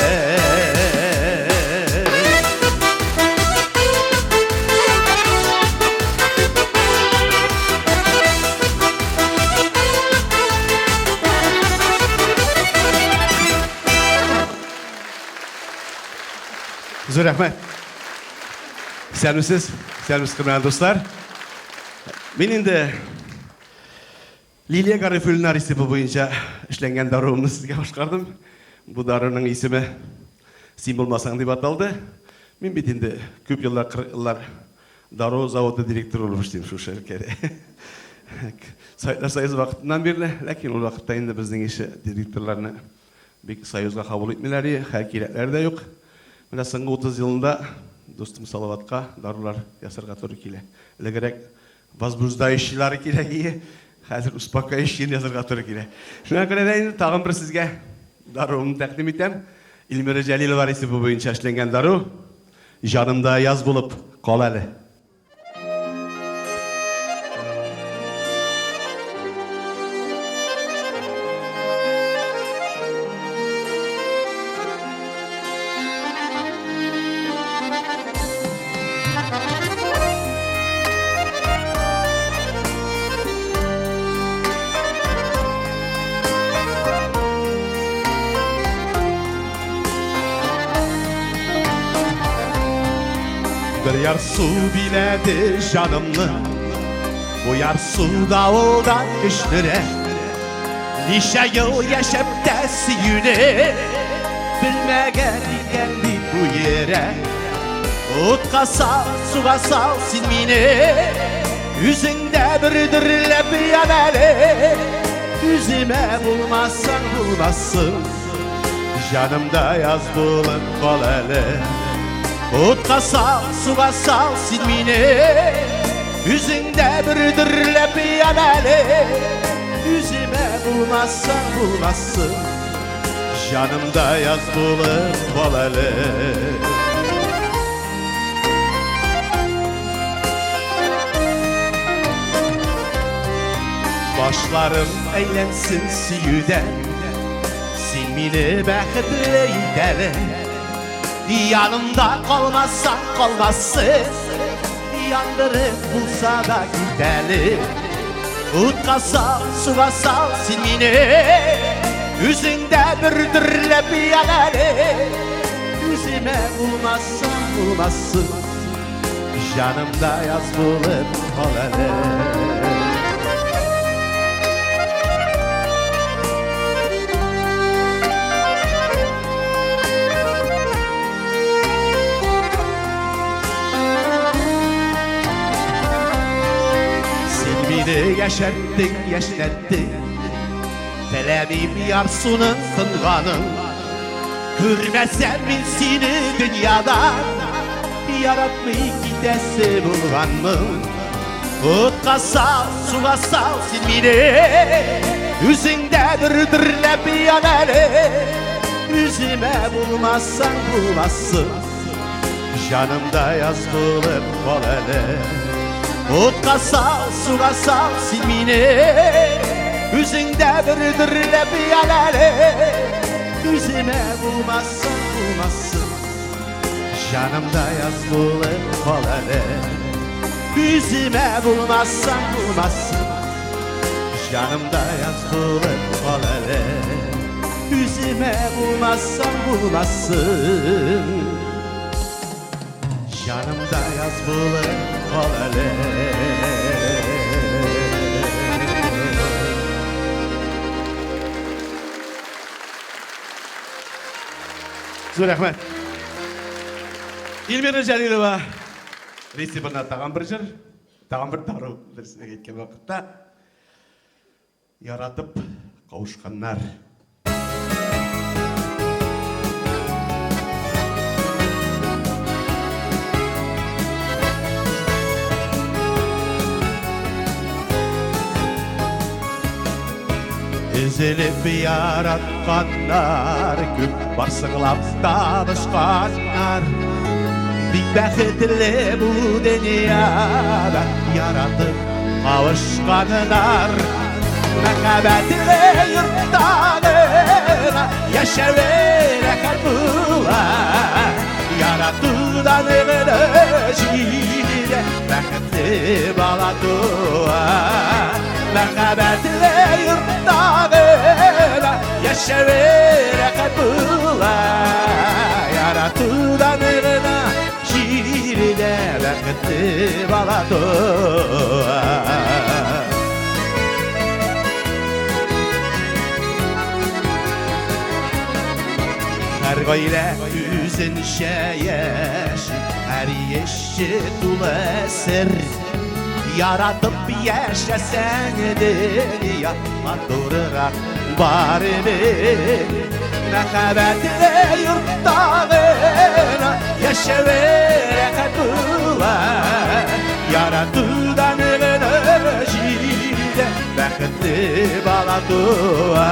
Зур рәхмәт. Исәнмесез, исәнмесез, хөрмәтле дуслар. Мин инде Лилия Гарифуллина рецепты буенча эшләнгән даруымны сезгә башкардым. Бу даруның исеме Син булмасаң дип аталды. Мин бит инде күп еллар, 40 еллар дару заводы директоры булып эшлим шушы өлкәдә. Советлар Союзы вакытыннан бирле, ләкин ул вакытта инде безнең ише директорларны бик союзга кабул итмиләр иде, хәл кирәкләре дә юк. Менә соңгы 30 елында дустым Салаватка дарулар ясарга туры килә. Элегрәк возбуждающийлары кирәк иде, хәзер успокаивающийны язарга туры килә. Шуңа күрә дә инде тагын бер сезгә даруымны тәкъдим итәм. Эльмира Җәлилова рецепты буенча эшләнгән дару. Җанымда яз булып кал әле. Бер ярсу биләде җанымны, Бу ярсу давылдан көчлерәк. Ничә ел яшәп тә сөюне Белмәгән икән бит бу йөрәк. Утка сал, суга сал син мине, Үзеңдә бер дөрләп ян әле. Үземә булмасаң булмасын, Җанымда яз булып кал әле. Утка сал, суга сал син мине, Үзеңдә бер дөрләп ян әле. Үземә булмасаң булмасын, Җанымда яз булып кал әле. Башларым әйләнсен сөюдән, Син мине бәхетле ит әле. Янымда калмасаң калмасын, Яндырып булса да кит әле. Утка сал, суга сал син мине, Үзеңдә бер дөрләп ян әле. Үземә булмасаң булмасын, Җанымда яз булып кал әле. Син мине яшәрттең, яшьнәттең, Теләмим ярсуның тынганын. Күрмәсәм мин сине дөньяда, Яратмый китәсе булганмын. Утка сал, суга сал син мине, Үзеңдә бер дөрләп ян әле. Үземә булмасаң булмасын, Җанымда яз булып кал әле. Утка сал, суга сал син мине, Үзеңдә бер дөрләп ян әле. Үземә булмасаң булмасын, Җанымда яз булып кал әле. Үземә булмасаң булмасын, Җанымда яз булып кал әле. Үземә булмасаң булмасын, Җанымда яз булып кал әле. Зур рәхмәт. Эльмира Җәлилова рецептына тагын бер җыр, тагын бер дару дөресен әйткән вакытта яратып кавышканнар. Өзелеп яратканнар, күп барсыглап табышканнар. Бик бәхетле бу дөньяда яратып кавышканнар. Мәхәббәтле йортта гына яшәве рәхәт була. Яратудан гына җирдә бәхетле бала туа. Мәхәббәтле йортта гына яшәве рәхәт була. Яратудан гына җирдә бәхетле бала туа. Һәр гаилә үзенчә яши, һәр эше тулы сер. Яратып яшәсәң дөнья матуррак барыбер. Мәхәббәтле йортта гына яшәве рәхәт була. Яратудан гына җирдә бәхетле бала туа.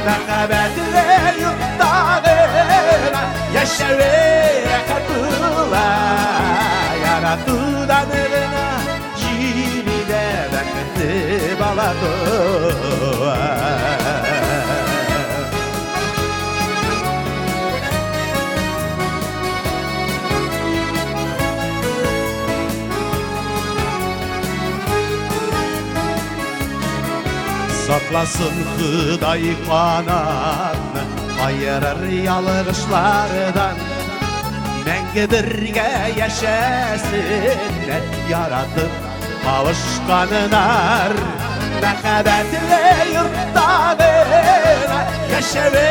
Мәхәббәтле йортта гына яшәве рәхәт була. Яратудан гына җирдә бәхетле бала туа. Сакласын Ходай канатны, аерыр ялгышлардан. Мәңге бергә яшәсеннәр, яратып кавышканнар. Мәхәббәтле йортта гына яшәве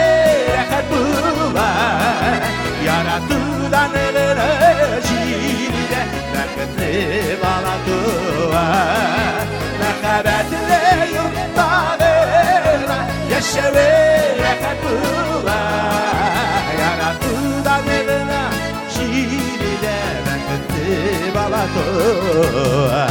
рәхәт була. Яратудан гына җирдә бәхетле бала туа. Мәхәббәтле йортта гына яшәве рәхәт була. Яратудан гына җирдә бәхетле бала туа.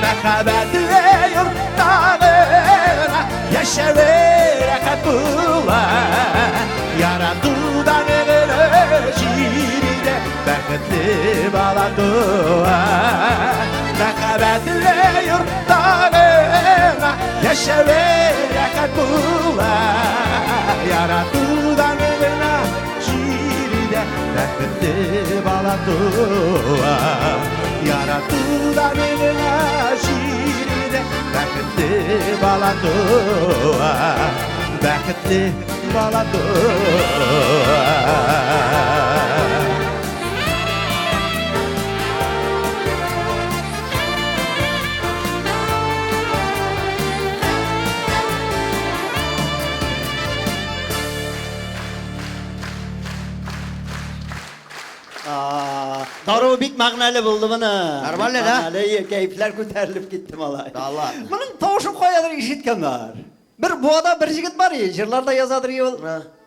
Мәхәббәтле йортта гына яшәве рәхәт була. Яратудан гына җирдә бәхетле бала туа. Мәхәббәтле йортта гына яшәве рәхәт була. Яратудан гына җирдә бәхетле бала туа. Яратудан гына җирдә бәхетле бала туа. Бәхетле бала туа. Дару бик мәгънәле булды моны. Нормально, да? Мәгънәле, кәефләр күтәрелеп китте малай. Алла. Моның тавышын каядыр ишеткән бар. Бер буада бер җегет бар, җырларда язадыр ул.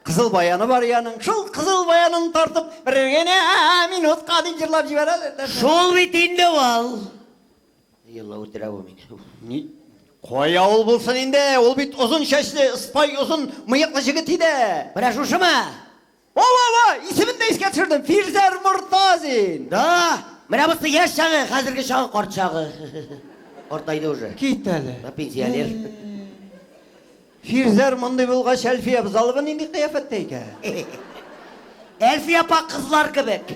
Кызыл баяны бар яның. Шул кызыл баянын тартып, бер генә минутка дип җырлап җибәрәләр. Шул бит инде ул. Елла үтерә бу мине. Ни? Кая ул булсын инде? Ул бит озын чәчле, ыспай озын мыеклы җегет иде. Менә шушымы? Ова, ова, исемен дә искә төшердем. Фирзәр Мортазин. Да, менә бусы яшь чагы, хәзерге чагы карт чагы. Картайды уже. Кит әле. Менә пенсионер. Фирзәр мондый булгач, Әлфия Абзалова нинди кыяфәттә икән? Әлфия апа кызлар кебек.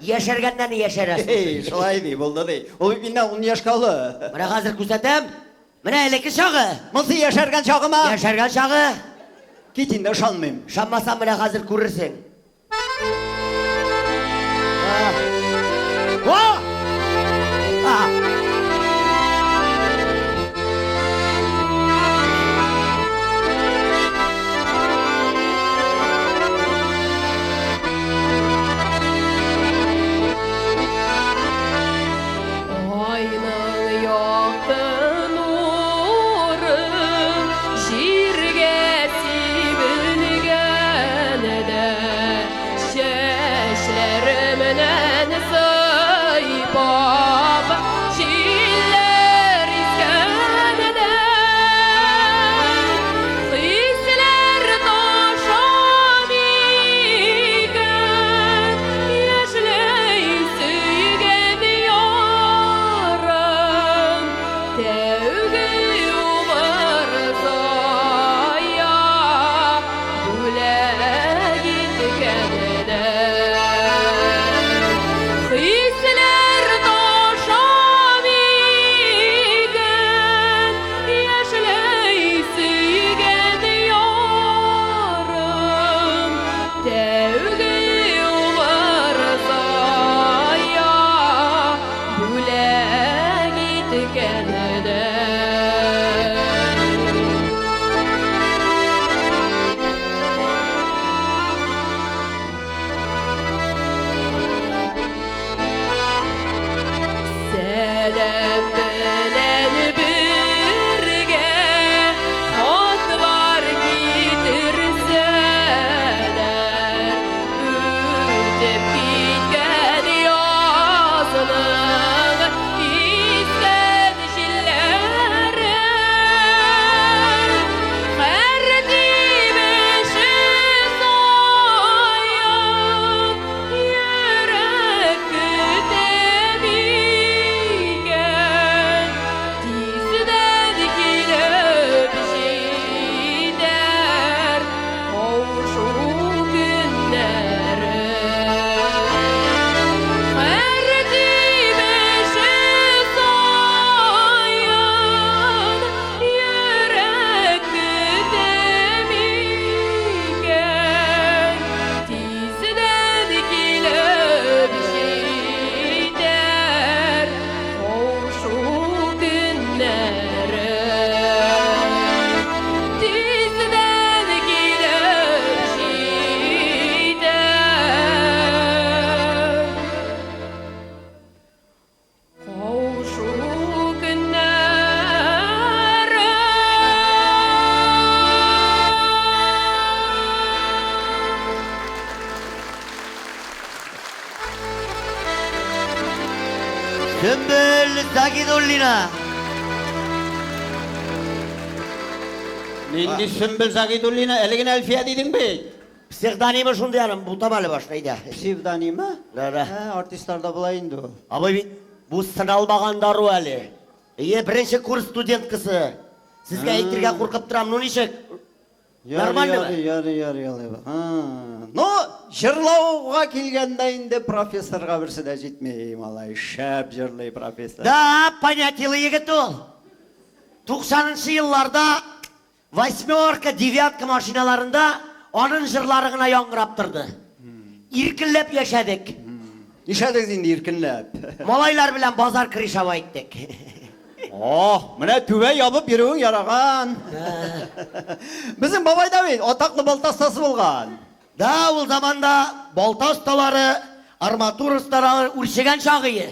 Яшәргәннән яшәрә. Эй, шулай ди, булды ди. Ул бит миннән 10 яшькә олы. Менә хәзер күрсәтәм. Менә элекке чагы. Монсы яшәргән чагыма. Яшәргән чагы. Кит инде, ышанмыйм. Ышанмасаң, менә хәзер күрерсең. О! А! Айның якты нуры җиргә сибелгәндә, чәчләремнән сыйпап, җил Көткәндә. Сәлам белән бергә хатлар китерсәләр, үтеп киткән язның искән җилләре һәр тибеше саен йөрәк көтә микән, тиздән килеп җитәр кавышу көннәре. Һәр тибеше саен йөрәк көтә микән, тиздән килеп җитәр кавышу көннәре. Тиздән килеп җитәр кавышу көннәре. Сөмбел Загидуллина. Нинди Сөмбел Загидуллина, әле генә Әлфия дидең бит. Псевдонимы шундый аның, бутам әле башта, әйдә. Псевдонимы? Да, да. Ә, артистларда була инде ул. Абый бит бу сыналмаган дару әле. Ие, беренче курс студенткасы. Сезгә әйтергә куркып торам, ну ничек? Нормально Ярый, ярый, ярый, ярый. Ха. Ну, җырлауга килгәндә инде профессорга берсе дә җитми, малай. Шәп җырлый профессор. Да, понятиелы егет ул. 90нчы елларда восьмерка, девятка машиналарында аның җырлары гына яңгырап торды. Иркенләп яшәдек. Нишләдегез инде иркенләп? Малайлар белән базар крышава иттек. О, менә түбә ябып йөрүең яраган. Безнең бабай да бит атаклы балта остасы булган. Да, ул заманда балта осталары, арматура осталары үрчегән чагы ие.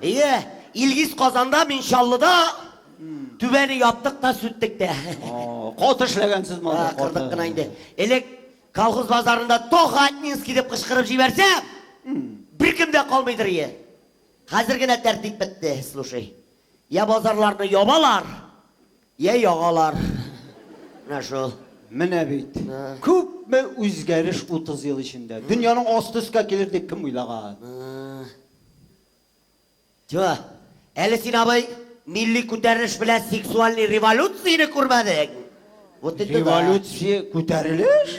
Ие, Илгиз Казанда, мин Чаллыда түбәне яптык та сүттек тә. О, каты эшләгәнсез малай. Кырдык кына инде. Элек колхоз базарында Тоха Атнинский дип кычкырып җибәрсәм, беркем дә калмыйдыр ие. Хәзер генә тәртип бетте, слушай. Я базарларны ябалар, я ягалар. Менә шул. Менә бит. Күпме үзгәреш 30 ел эчендә. Дөньяның асты өскә килер дип кем уйлаган? Тё, әле син, абый, милли күтәрелеш белән сексуальный революцияне күрмәдең. Вот это да. Революция күтәрелеш?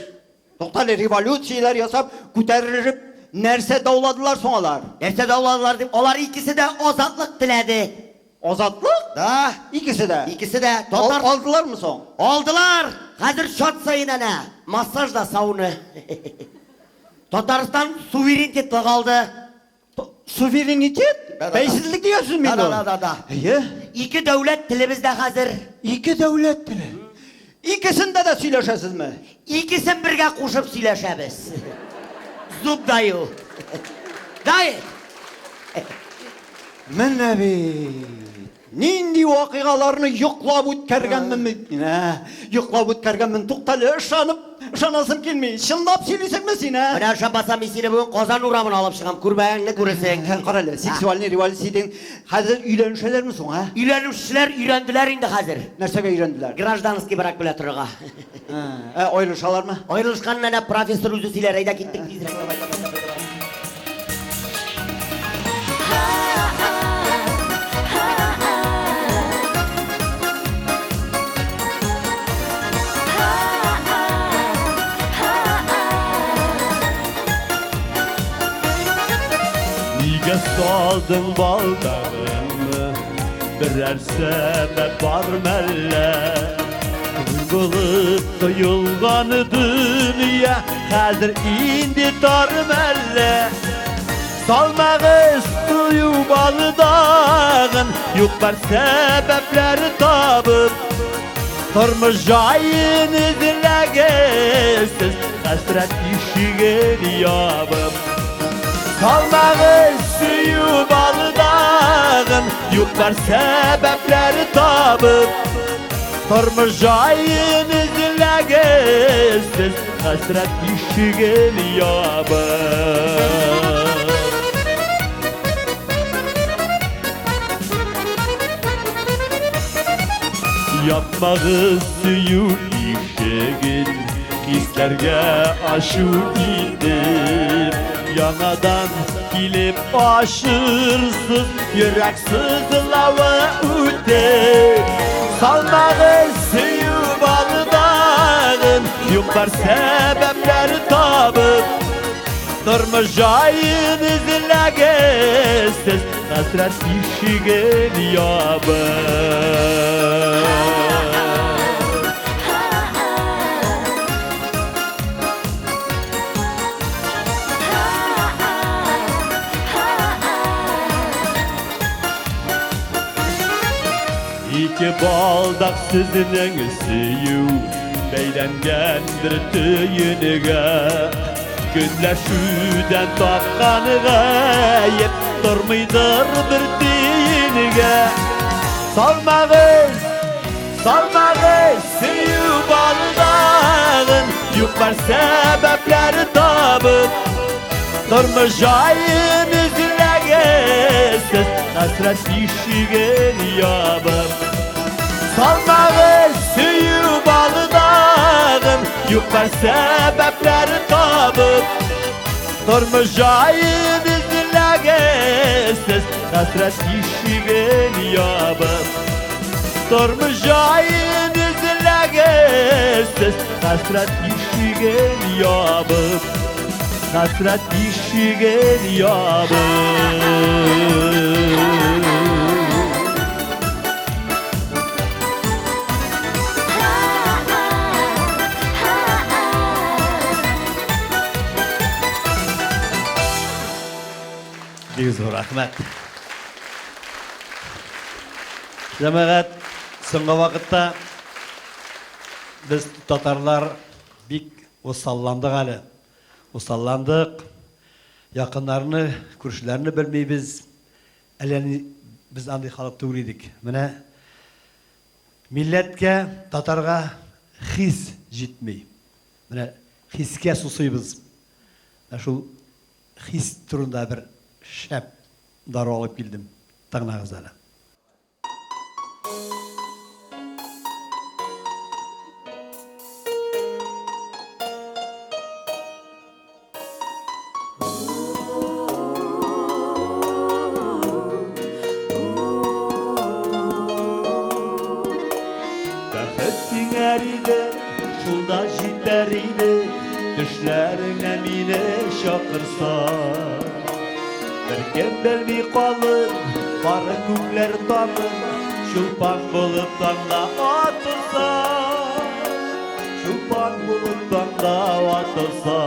Туктале, революцияләр ясап, күтәрелеп нәрсә дауладылар соң алар? Нәрсә дауладылар дип, алар икесе дә азатлык теләде. Азатлык? Да. Икесе дә. Икесе дә татар Алдылармы соң? Алдылар! Хәзер чат саен әнә массаж да сауна. Татарстан суверенитетлык алды. Суверенитет? Да, да, да. Бәйсезлек дигән сүз Да, мин да, да, да, да. Әйе. Ике дәүләт телебездә хәзер. Ике дәүләт теле. Икесендә дә сөйләшәсезме? Икесен бергә кушып сөйләшәбез. Зуб даю. Дай! Менә бит. Нинди вакыйгаларны йоклап үткәргәнмен бит мин, ә? Йоклап үткәргәнмен. Туктале, ышанып, ышанасым килми. Чынлап сөйлисеңме син, ә? Менә ышанмасам, мин сине бүген Казан урамына алып чыгам. Күрмәгәнне күрерсең. Карале, сексуальный революция дигән хәзер өйләнешәләрме соң, ә? Өйләнүчеләр өйрәнделәр инде хәзер. Нәрсәгә өйрәнделәр? Гражданский брак белән торырга. Ә, аерылышалармы? Аерылышканын әнә профессор үзе сөйләр. Әйдә киттек тизрәк. Давай, давай, давай, давай. Нигә салдың балдагыңны? Берәр сәбәп бар мәллә? Киң булып тоелган дөнья хәзер инде тар мәллә? Салмагыз Сөю балдагын, юк бар сәбәпләр табып. Тормыш җаен эзләгез, хәсрәт ишеген ябып. Салмагыз сөю балдагын, юк бар сәбәпләр табып. Тормыш җаен эзләгез, хәсрәт ишеген ябып. Yapmağız сөю ишеген, хисләргә ашу итеп, яңадан килеп ашырсыз, йөрәк сызлавы үтеп. Салмагыз сөю балдагын, юк бар сәбәпләр табып. Тормыш җаен эзләгез, хәсрәт ишеген ябып. Ике балдак сезнең сөю бәйләнгәндер төенегә. Көнләшүдән тапкан гаеп тормыйдыр бер тиенгә. Салмагыз, салмагыз сөю балдагын, юк бар сәбәпләр табып. Тормыш җаен эзләгез, хәсрәт ишеген ябып. Салмагыз сөю балдагын, юк бар сәбәпләр табып. Тормыш җаен эзләгез, хәсрәт ишеген ябып. Тормыш җаен эзләгез, хәсрәт ишеген ябып. Хәсрәт ишеген ябып. Бик зур рәхмәт. Җәмәгать, соңгы вакытта без татарлар бик усалландык әле. Усалландык. Якыннарны, күршеләрне белмибез. Әллә ни без андый халык түгел идек. Менә милләткә, татарга хис җитми. Менә хискә сусыйбыз. Менә шул хис турында бер шәп дару алып килдем. Тыңлагыз әле. Бәхет тиңәр иде, шул да җитәр иде, төшләреңә мине чакырса. Беркем белми калыр, бары күкләр таныр, чулпан булып таңда атылса. Чулпан булып таңда атылса.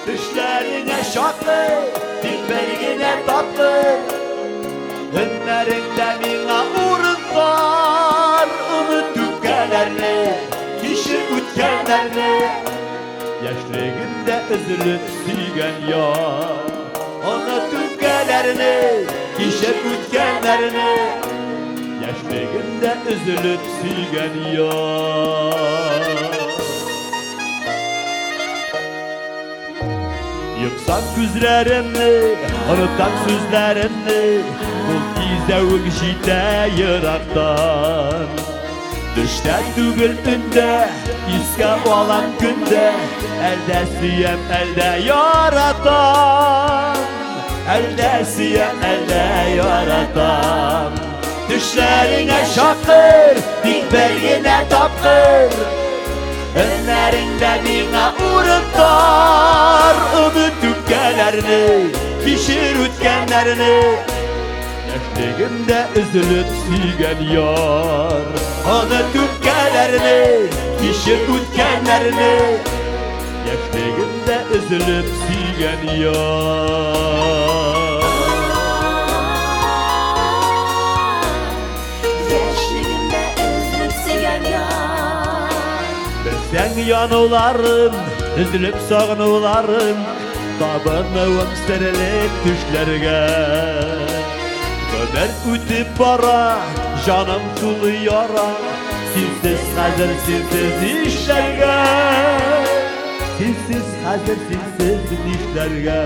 Төшләреңә чакыр, тик бер генә тапкыр. Өннәреңдә миңа урын бар, оныт үпкәләрне, кичер үткәннәрне. Яшьлегемдә өзелеп сөйгән яр. Оныт үпкәләрне, кичер үткәннәрне. Яшьлегемдә өзелеп сөйгән яр. Йомсам күзләремне, онытам сүзләремне, ул кизәвек җитә ерактан. Төштә түгел төндә, искә алам көндә, әлдә сөям, әлдә яратам. Әлдә сөям, әлдә яратам. Төшләреңә чакыр, тик бер генә тапкыр. Өннәреңдә миңа урын тар, оныт үпкәләрне, кичер үткәннәрне. Яшьлегемдә өзелеп сөйгән яр. Оныт үпкәләрне, кичер үткәннәрне. Яшьлегемдә өзелеп сөйгән яр. Синең януларым, өзелеп сагынуларым, табынуым серле төшләргә. Гомер үтеп бара, җаным тулы яра, синсез хәзер, синсез нишләргә? Синсез хәзер, синсез нишләргә?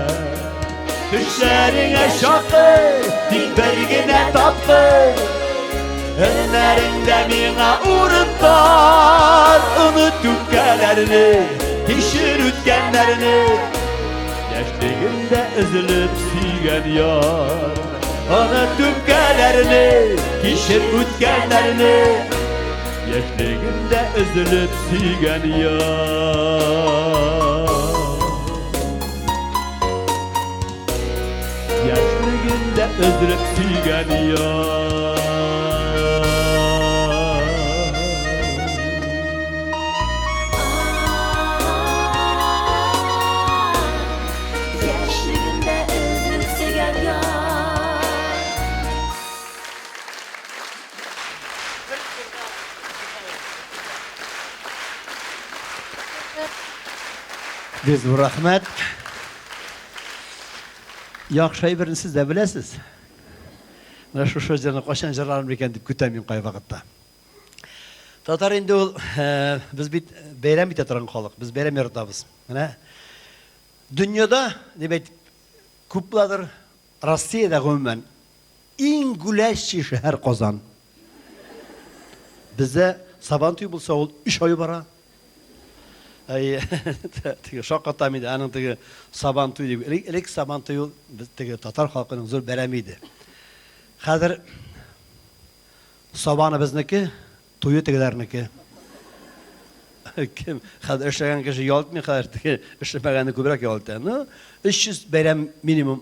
Төшләреңә чакыр, тик бер генә тапкыр. Өннәреңдә миңа урын бар. Оныт үпкәләрне, кичер үткәннәрне. Яшьлегемдә өзелеп сөйгән яр. Оныт үпкәләрне, кичер үткәннәрне. Яшьлегемдә өзелеп сөйгән яр. Яшьлегемдә өзелеп сөйгән яр. Яшьлегемдә өзелеп сөйгән яр. Бик зур рәхмәт. Яхшы әйберне сез дә беләсез. Менә шушы җырны кайчан җырлармын икән дип көтәм мин кайвакытта. Татар инде ул, без бит бәйрәм итә торган халык, без бәйрәм яратабыз. Менә дөньяда, дип әйтеп, күп буладыр, Россиядә гомумән иң гүләшче шәһәр Казан. Бездә Сабантуй булса, ул өч ай бара. Әй, теге шаккатам инде, аның теге Сабантуй дип. Элек, элек Сабантуй ул без теге татар халкының зур бәйрәме иде. Хәзер Сабаны безнеке, туе тегеләрнеке. Кем хәзер эшләгән кеше ял итми, хәзер теге эшләмәгәнне күбрәк ял итә. Ну, 300 бәйрәм минимум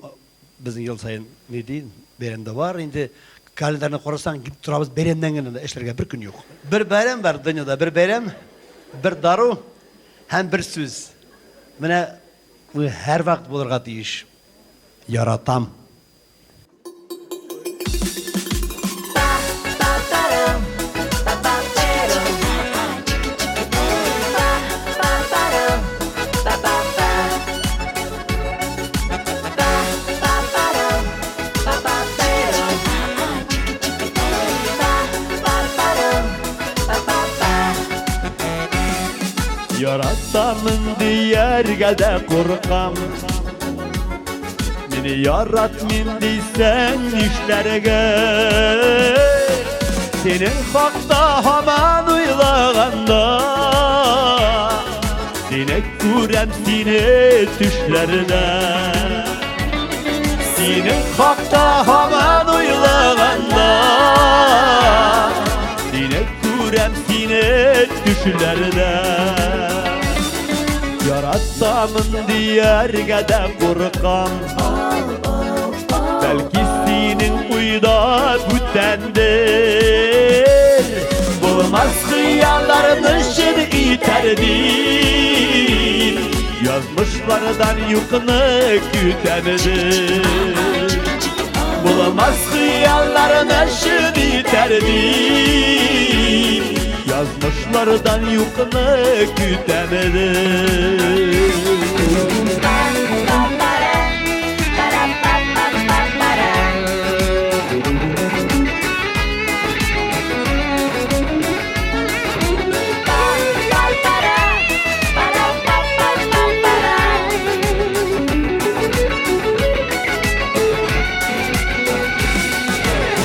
безнең ел саен ни ди, бәйрәм дә бар инде. Календарьны карасаң, китеп торабыз бәйрәмнән генә дә эшләргә бер көн юк. Бер бәйрәм бар дөньяда, бер бәйрәм, бер дару һәм бер сүз. Менә бу һәрвакыт булырга тиеш. Яратам. Яратамын дияргә дә куркам. Мине яратмыйм дисәң нишләргә? Синең хакта һаман уйлаганда Сине күрәм сине төшләрдә. Синең хакта һаман уйлаганда Сине күрәм сине төшләрдә. Яратамын дияргә дә куркам. Бәлки синең уйда бүтәндер. Булмас хыялларны чын итәр дип, Язмышлардан юкны көтәмдер. Булмас хыялларны чын итәр дип, Язмышлардан юкны көтәмдер.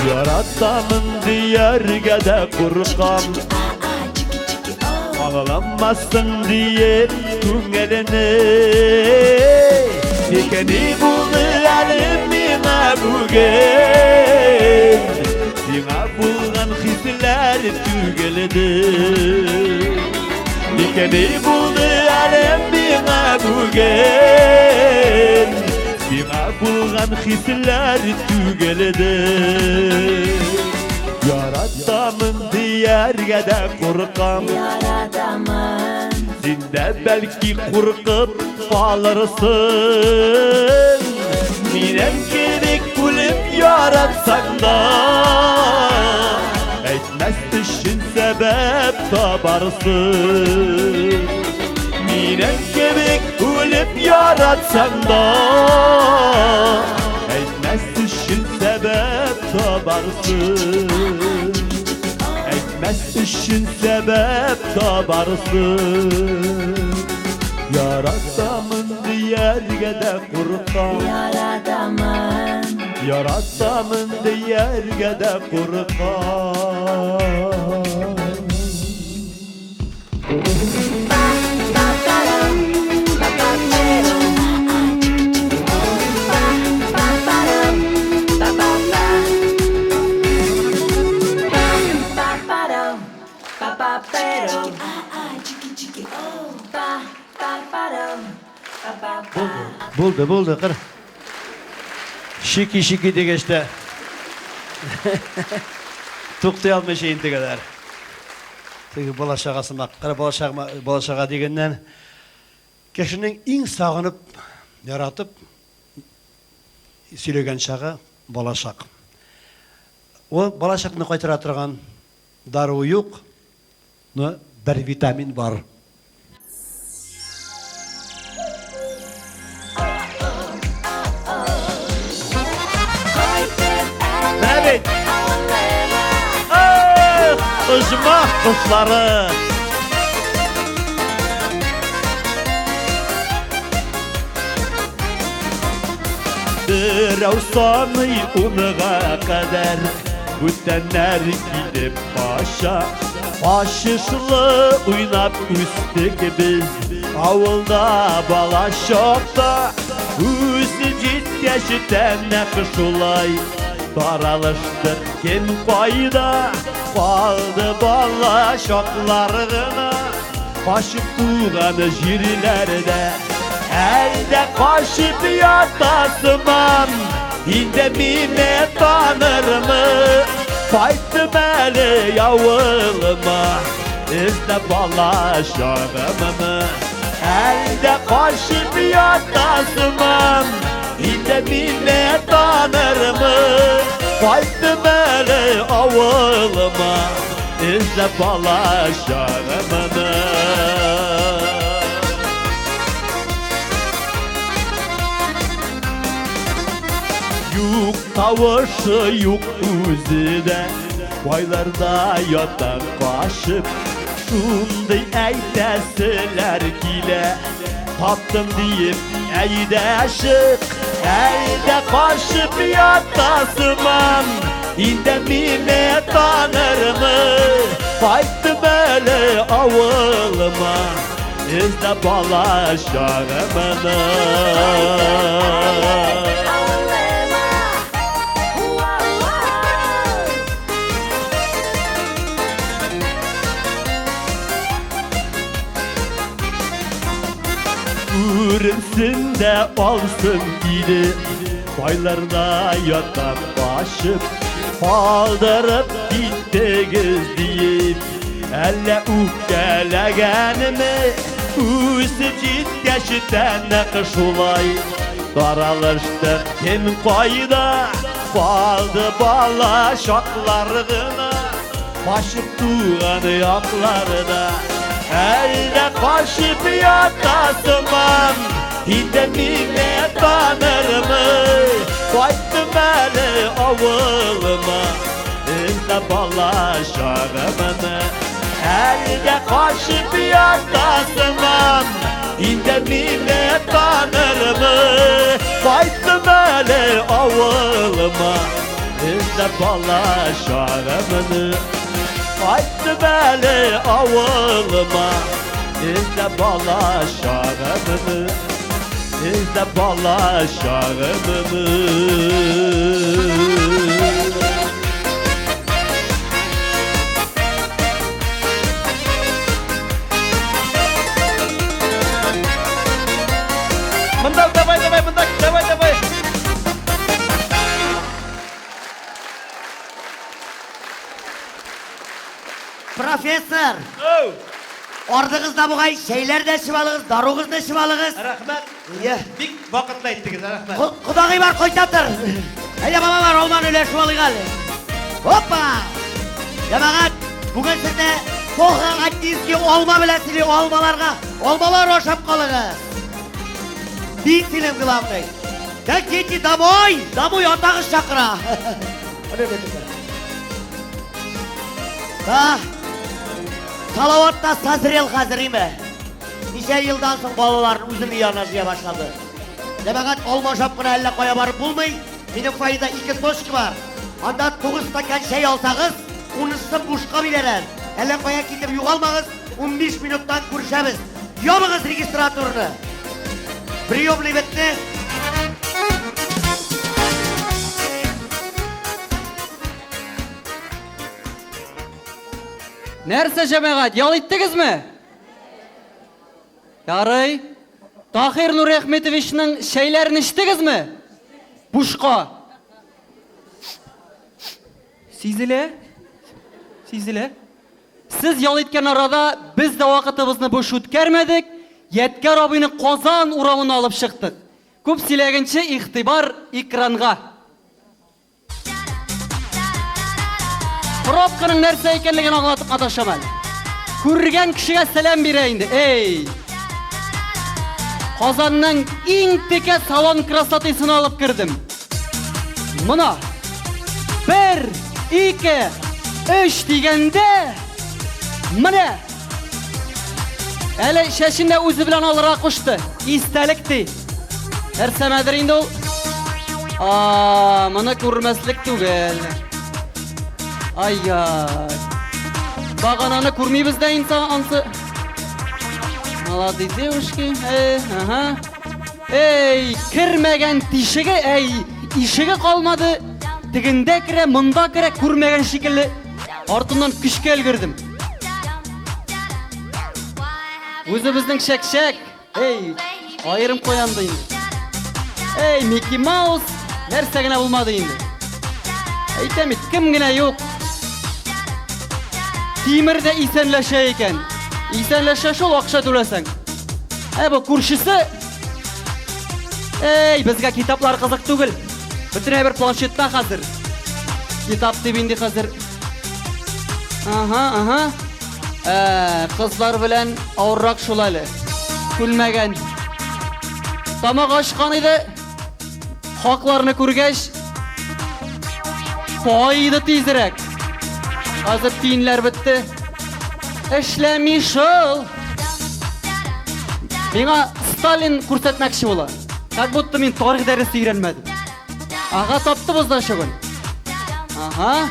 Яратамын дияргә дә куркам. Аңламассың диеп күңелене. Тик ни булды әле миңа бүген? Сиңа булган хисләр түгелде. Тик ни булды әле миңа бүген? Сиңа булган хисләр түгелде. Яратамын дияргә дә куркам. Яратамын. Син дә бәлки куркып калырсың. Минем кебек үлеп яратсаң да, әйтмәс өчен сәбәп табарсың. Минем кебек үлеп яратсаң да, әйтмәс өчен сәбәп табарсың. Әйтмәс өчен сәбәп табарсың. Яратамын дияргә дә куркам. Яратамын. Яратамын дияргә дә куркам. Булды, булды, кыр. Шики-шики дигәч тә туктый алмыйча интегәләр. Теге бала чага сымак, кыр бала чага, бала чага дигәннән кешенең иң сагынып, яратып сөйләгән чагы балачак. Ул балачакны кайтара торган дару юк, но бер витамин бар. Менә бит! Эх, оҗмах кошлары! Берәү саный унга кадәр, бүтәннәр килеп кача. Качышлы уйнап үстек без авылда бала чакта. Үсеп җиткәч тә нәкъ шулай таралыштык кем кайда. Калды бала чаклар гына качып туган җирләрдә. Әлдә качып ятасыман, инде мине танырмы? Кайттым әле авылыма, эзләп бала чагымны. Әлдә качып ятасыман, инде мине танырмы? Кайттым әле авылыма, эзләп бала чагымны. Юк тавышы, юк үзе дә, кайларда ята качып. Шундый әйтәселәр килә, таптым диеп, әйдә чык. Әлдә качып ятасыман, инде мине танырмы? Кайттым әле авылыма, эзләп бала чагымны. Күренсен дә алсын иде, кайларда ята качып. Калдырып киттегез диеп, әллә үпкәләгәнме? Үсеп җиткәч тә нәкъ шулай таралыштык кем кайда. Калды бала чаклар гына качып туган якларда. Әлдә качып ятасыман, инде мине танырмы? Кайттым әле авылыма, эзләп бала чагымны. Әлдә качып ятасыман, инде мине танырмы? Кайттым әле авылыма, эзләп бала чагымны. Кайттым әле авылыма, эзләп бала чагымны. Эзләп бала чагымны. Монда, давай, давай, монда, давай, давай. Профессор! Ардыгызда бугай чәйләр дә эчеп алыгыз, даругызны эчеп алыгыз. Рәхмәт. Иә. Бик вакытлы әйттегез, рәхмәт. Кодагый бар, кайта тор. Әйдә, баба бар, алманы өләшеп алыйк әле. Опа! Җәмәгать, бүген сезне Плохо антийский алма белән сыйлый алмаларга. Алмалар ашап калыгыз. Бик сыйлыйм главный. Так дети домой, домой атагыз чакыра. Да. Салават та созрел хәзер име. Ничә елдан соң балаларын үзенең янына җыя башлады. Җәмәгать алма ашап кына әллә кая барып булмый. Минем фойеда ике точка бар. Анда 9 стакан чәй алсагыз, унысын бушка бирәләр. Әллә кая китеп югалмагыз, 15 минуттан күрешәбез. Ябыгыз регистратурны. Приемный бетте. Нәрсә, җәмәгать, ял иттегезме? Ярый. Таһир Нуриәхметовичның чәйләрен эчтегезме? Бушка. Сизелә. Сизелә. Сез ял иткән арада без дә вакытыбызны буш үткәрмәдек, Ядкәр абыйны Казан урамына алып чыктык. Күп сөйләгәнче, игътибар экранга. Пробканың нәрсә икәнлеген аңлатып маташам әле. Күргән кешегә сәлам бирә инде. Эй! Казанның иң текә салон красотысын алып кердем. Мына. Бер, ике, өч дигәндә, менә. Әле чәчен дә үзе белән алырга кушты. Истәлек ди. Нәрсәмәдер инде ул? А, моны күрмәслек түгел. Ай-яй. Багананы күрмибез дә инсан ансы. Молодые девушки. Эй, ага. Эй, кермәгән тишеге, әй, ишеге калмады. Тегендә керә, монда керә, күрмәгән шикелле. Артыннан көчкә өлгердем. Үзебезнең чәкчәк. Эй, аерым куянды инде. Эй, Микки Маус, нәрсә генә булмады инде. Әйтәм бит, кем генә юк. Тимер дә исәнләшә икән. Исәнләшә шул акча түләсәң. Ә бу күршесе Эй, безгә китаплар кызык түгел. Бөтен әйбер планшетта хәзер. Китап дип инде хәзер. Ага, ага. Ә, кызлар белән авыррак шул әле. Күлмәгән. Тамак ачкан иде. Хакларны күргәч, кайды тизрәк. Хәзер тиеннәр бетте. Эшләми шул. Миңа Сталин күрсәтмәкче була. Как будто мин тарих дәресе өйрәнмәдем. Ага, таптыбыз да шөгыл. Ага.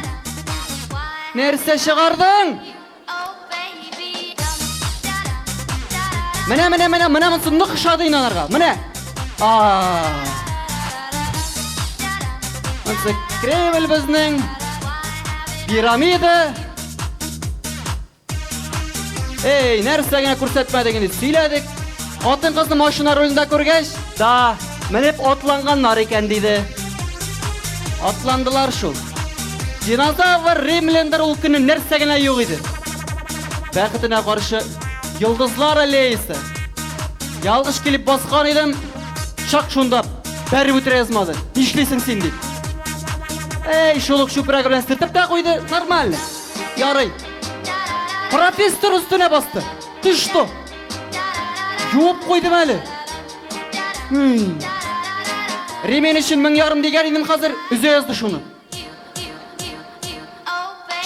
Нәрсә чыгардың? Менә, менә, менә, менә монысы нык ошады инде аларга. Менә. А. Монысы Кремль безнең. Пирамида. Эй, нәрсә генә күрсәтмәдек инде, сөйләдек. Хатын-кызны машина рулендә күргәч, да, менеп атланганнар икән, диде. Атландылар шул. Динозавр, римляндер ул көнне нәрсә генә юк иде. Бәхетенә каршы, йолдызлар аллеясы. Ялгыш килеп баскан идем, чак шунда бәреп үтерә язмады. Нишлисең син дип. Эй, шул ук чүпрәге белән сөртеп тә куйды, нормально. Ярый. Профессор өстенә басты. Ты что? Юып куйдым әле. Ремень өчен 1500 дигән идем хәзер, өзә язды шуны.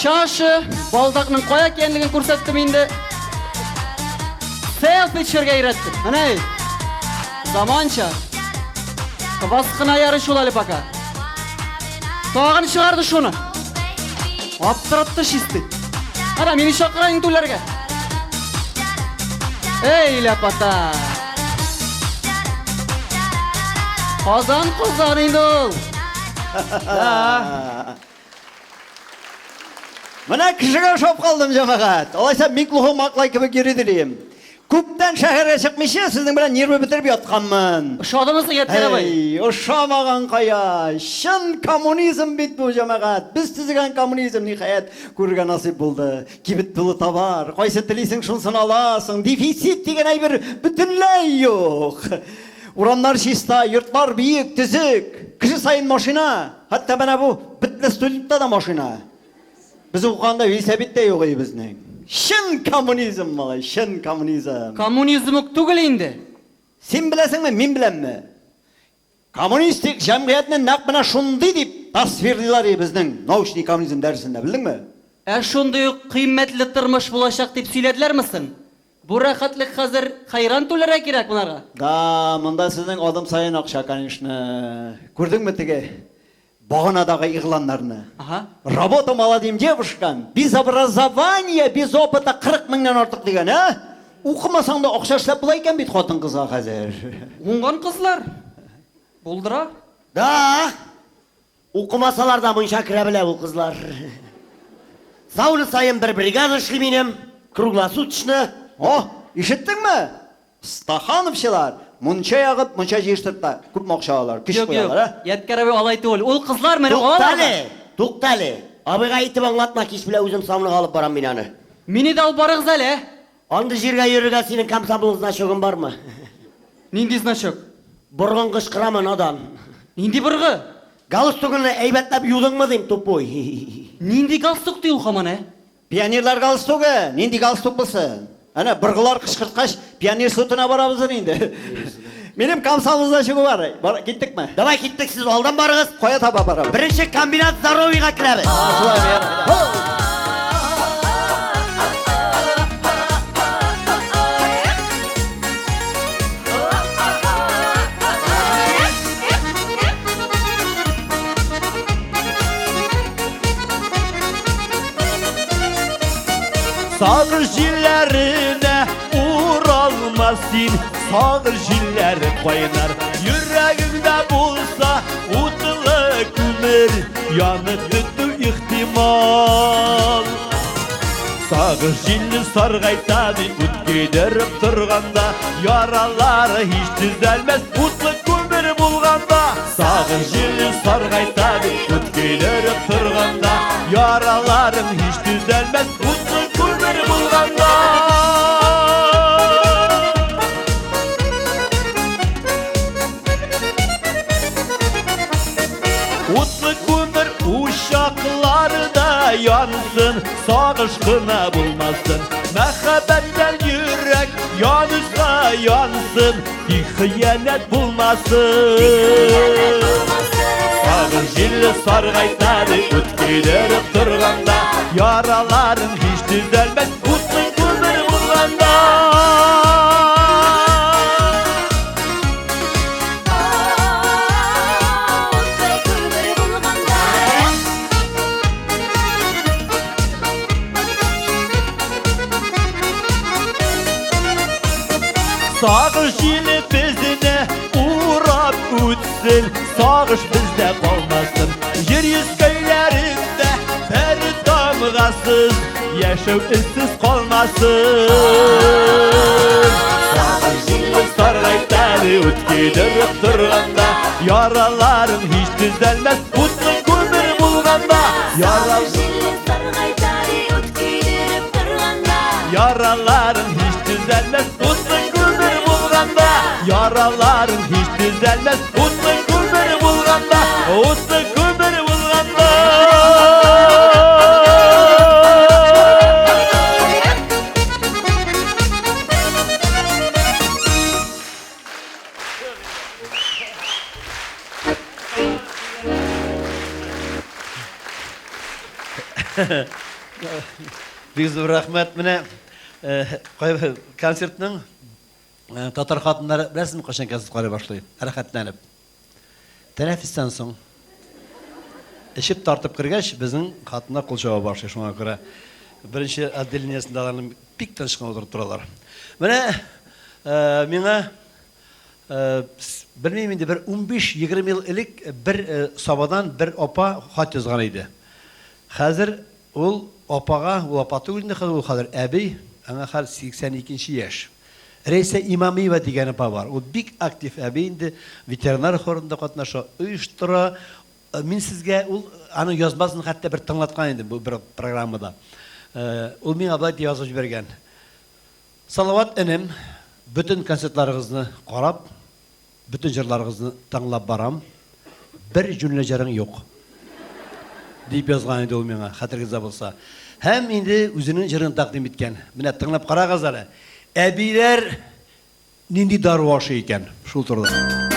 Чашы, балдакның кая икәнлеген күрсәттем инде. Селфи төшергә өйрәттем. Менә заманча. Квас кына ярый шул әле пока. Тагын чыгарды шуны. Аптыратты чистый. Ара, мине чакыра инде түләргә. Эй, ләпата. Казан, Казан инде ул. Да. Менә кешегә ошап калдым, җәмәгать. Алайса Миклухо Маклай кебек йөри дим. Күптән шәһәргә чыкмыйча, сезнең белән нервы бетереп ятканмын. Ошадымы соң, Ядкәр абый? Әй, ошамаган кая! Чын коммунизм бит бу, җәмәгать. Без төзегән коммунизм, ниһаять, күрергә насыйп булды. Кибет тулы товар, кайсы телисең, шунсын аласың. Дефицит дигән әйбер бөтенләй юк. Урамнар чиста, йортлар биек, төзек. Кеше саен машина. Хәтта менә бу бетле студентта да машина. Без укыганда велосипед та юк иде безнең. Чын коммунизм, малай, чын коммунизм. Коммунизм ук түгел инде. Син беләсеңме, мин беләмме? Коммунистик җәмгыятьне нәкъ менә шундый дип тасвирлыйлар и безнең научный коммунизм дәресендә, белдеңме? Ә шундый ук кыйммәтле тормыш булачак дип сөйләделәрме соң? Бу рәхәтлек хәзер хәйран түләргә кирәк монарга. Да, монда сезнең адым саен акча, конечно. Күрдеңме теге баганадагы игъланнарны? Ага. Работа молодым девушкам, без образования, без опыта 40 меңнән артык дигән, ә? Укымасаң да акча эшләп була икән бит хатын-кызга хәзер. Уңган кызлар. Булдыра. Да. Укымасалар да мунча керә белә бу кызлар. Сауна саен бер бригада эшли минем, круглосуточно. О, ишеттеңме? Стахановчылар мунча ягып, мунча җыештырып та күпме акча алалар, көч Юк, юк. куялар, ә? Ядкәр абый алай түгел. Ул кызлар менә алалар да. Туктале, туктале. Абыйга әйтеп аңлатма, кич белән үзем саунага алып барам мин аны. Мине дә алып барыгыз әле, ә? Андый җиргә йөрергә синең комсомол значогың бармы? Нинди значок? Боргың кычкырамы, надан? Нинди боргы? Галстугыңны әйбәтләп юдыңмы дим, тупой. Нинди галстук ди ул һаман, ә? Пионерлар галстугы, нинди галстук булсын? Әнә быргылар кычкырткач, пионер слетына барабыздыр инде. Минем комсомол значогы бар. Бар, киттекме? Давай киттек, сез алдан барыгыз. Кая таба барабыз? Беренче комбинат здоровьега керәбез. Шулай, Һо! Сагыш җилләренә уралма син, сагыш җилләре кайнар. Йөрәгеңдә булса утлы күмер, янып бетү ихтимал. Сагыш җиле саргайта ди, ут көйдереп торганда, яралары һич төзәлмәс, утлы күмер булганда. Сагыш җиле саргайта ди, ут көйдереп торганда, яраларың һич төзәлмәс, утлы күмер булганда. Утлы күмер учакларда янсын, сагыш кына булмасын. Мәхәббәттән йөрәк янса янсын, тик хыянәт булмасын. Сагыш җиле саргайта ди, ут көйдереп торганда, яраларың һич төзәлмәс, утлы күмер булганда. Утлы күмер булганда. Сагыш җиле безне урап үтсен, сагыш бездә калмасын. Җир йөзкәйләрендә бер тамгасыз, яшәү эзсез калмасын. Сагыш җиле саргайта ди, ут көйдереп торганда, яраларың һич төзәлмәс, утлы күмер булганда. Ярал Җиле саргайта ди, ут көйдереп торганда. Яраларың һич төзәлмәс, утлы күмер булганда. Яраларың һич төзәлмәс, утлы күмер булганда. Утлы күмер булганда. Бик зур рәхмәт. Менә кайбер концертның татар хатыннары беләсезме кайчан концерт карый башлый? Рәхәтләнеп. Тәнәфестән соң. Эчеп тартып кергәч, безнең хатыннар кул чаба башлый. Шуңа күрә беренче отделениесендә аларны бик тыныч кына утырып торалар. Менә миңа белмим инде, бер 15-20 ел элек бер Сабадан бер апа хат язган иде. Хәзер ул апага, ул апа түгел инде хәзер, ул хәзер әби, аңа хәзер 82 яшь. Рәйсә Имамиева дигән апа бар. Ул бик актив әби инде, ветеринар хорында катнаша, оештыра. Мин сезгә ул аның язмасын хәтта бер тыңлаткан идем бу бер программада. Ул миңа болай дип язып җибәргән. Салават энем, бөтен концертларыгызны карап, бөтен җырларыгызны тыңлап барам. Бер җүнле җырың юк. Дип язган иде ул миңа, хәтерегездә булса. Һәм инде үзенең җырын тәкъдим иткән. Менә тыңлап карагыз әле. Әбиләр нинди дару ашый икән? Шул турыда.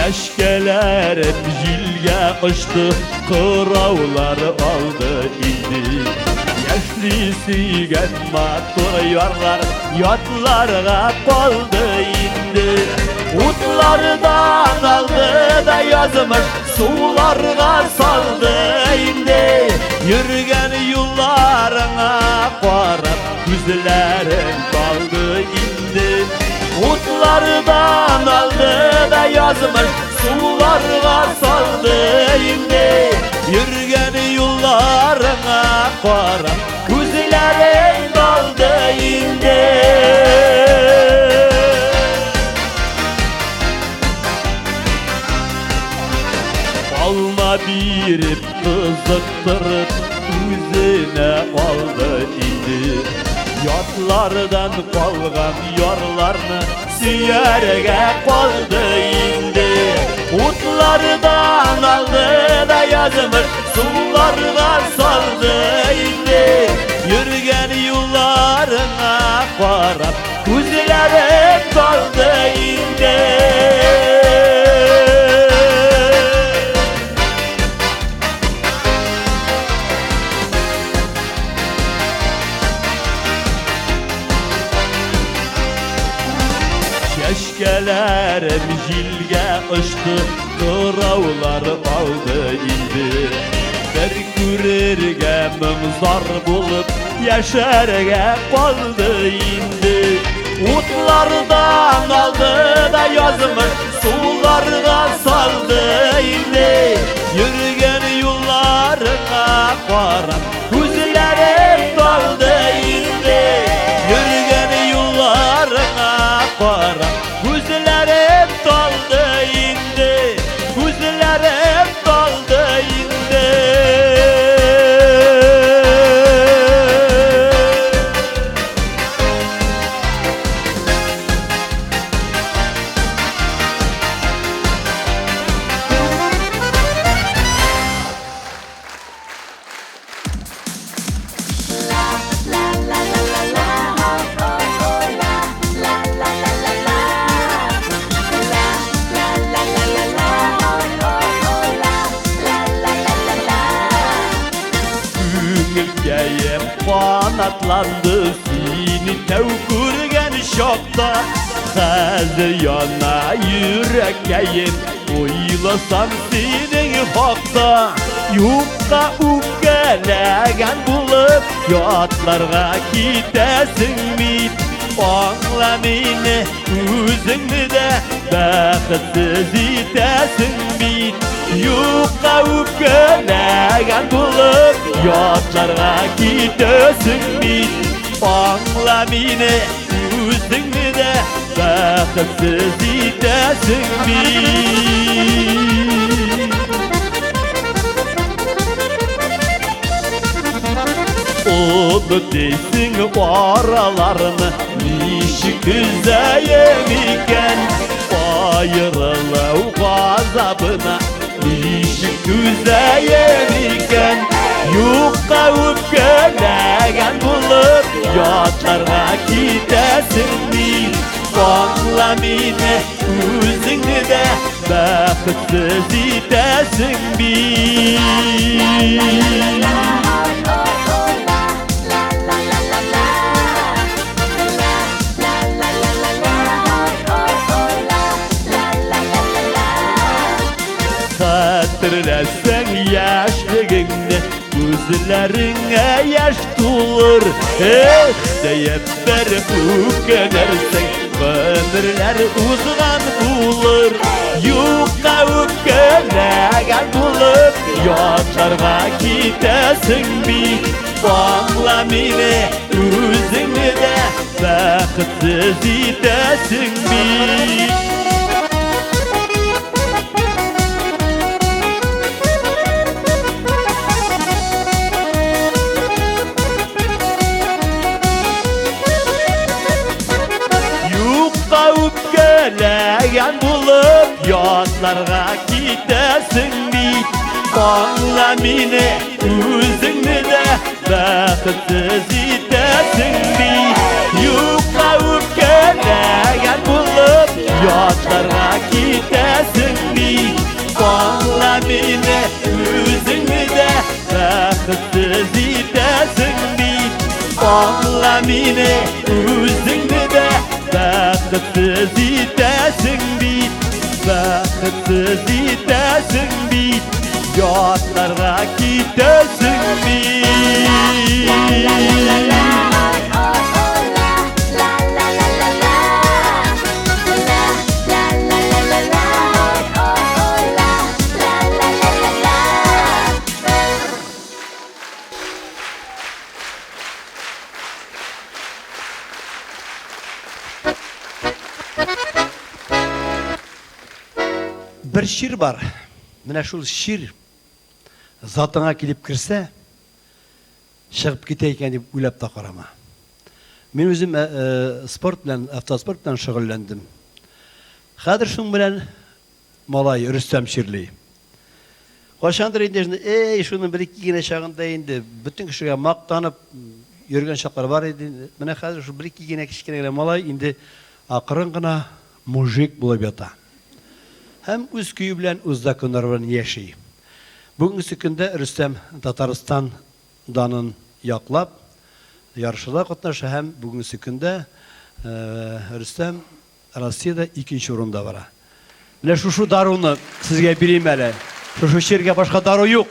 Чәчкәләрем җилгә очты, кыраулар алды инде. Яшьли сөйгән матур ярлар ятларга калды инде. Утлардан алды да язмыш суларга салды инде. Йөргән юлларыңа карап күзләрем талды инде. Утлардан алды да язмыш суларга салды инде. Йөргән юлларыңа карап күзләрем талды инде. Алма биреп кызыктырып үзенә алды инде. Ятлардан калган ярларны сөяргә калды инде. Утлардан алды да язмыш суларга салды инде. Йөргән юлларыңа карап күзләрем талды инде. Чәчкәләрем җилгә очты, кыраулар алды инде. Бер күрергә моң-зар булып яшәргә калды инде. Утлардан алды да язмыш суларга салды инде. Йөргән юлларыңа карап күзләрем талды инде. Йөргән юлларыңа карап күзләрем талды инде. Күзләрем талды инде. Күңелкәем канатланды сине тәү күргән чакта. Хәзер яна йөрәккәем, уйласам синең хакта. Юкка үпкәләгән булып ятларга китәсең бит. Аңла мине, үзеңне дә бәхетсез итәсең бит. Юкка үпкәләгән булып ятларга китәсең бит. Аңла мине, үзеңне дә бәхетсез итәсең бит. Onu дейсің араларны ничек өзәем икән? Аерылу газабына ничек түзәем икән? Юкка үпкәләгән булып ятларга китәсең бит. Аңла мине, үзеңне дә бәхетсез итәсең бит. Хәтерләсәң яшьлегеңне, күзләреңә яшь тулыр. Эх, диеп бер үкенерсең, гомерләр узган булыр. Юкка үпкәләгән булып ятларга китәсең бит. Аңла мине, үзеңне дә бәхетсез итәсең бит. ятларга китәсең бит. Аңла мине, үзеңне дә бәхетсез итәсең бит. Юкка үпкәләгән булып ятларга китәсең бит. Аңла мине, үзеңне дә бәхетсез итәсең бит. Аңла мине, үзеңне дә бәхетсез итәсең бит. Бәхетсез итәсең бит. Ятларга китәсең бит. Бер чир бар. Менә шул чир затыңа килеп керсә, чыгып китә икән дип уйлап та карама. Мин үзем спорт белән, автоспорт белән шөгыльләндем. Хәзер шуның белән малай Рөстәм чирли. Кайчандыр инде, эй, шуның бер ике генә чагында инде бөтен кешегә мактанып йөргән чаклар бар иде. Менә хәзер шул бер ике генә кечкенә генә малай инде акрын гына мужик булып ята. Һәм үз көе белән, үз законнары белән яши. Бүгенге көндә Рөстәм Татарстан данын яклап ярышларда катнаша һәм бүгенге көндә Рөстәм Россиядә икенче урында бара. Менә шушы даруны сезгә бирим әле. Шушы чиргә башка дару юк.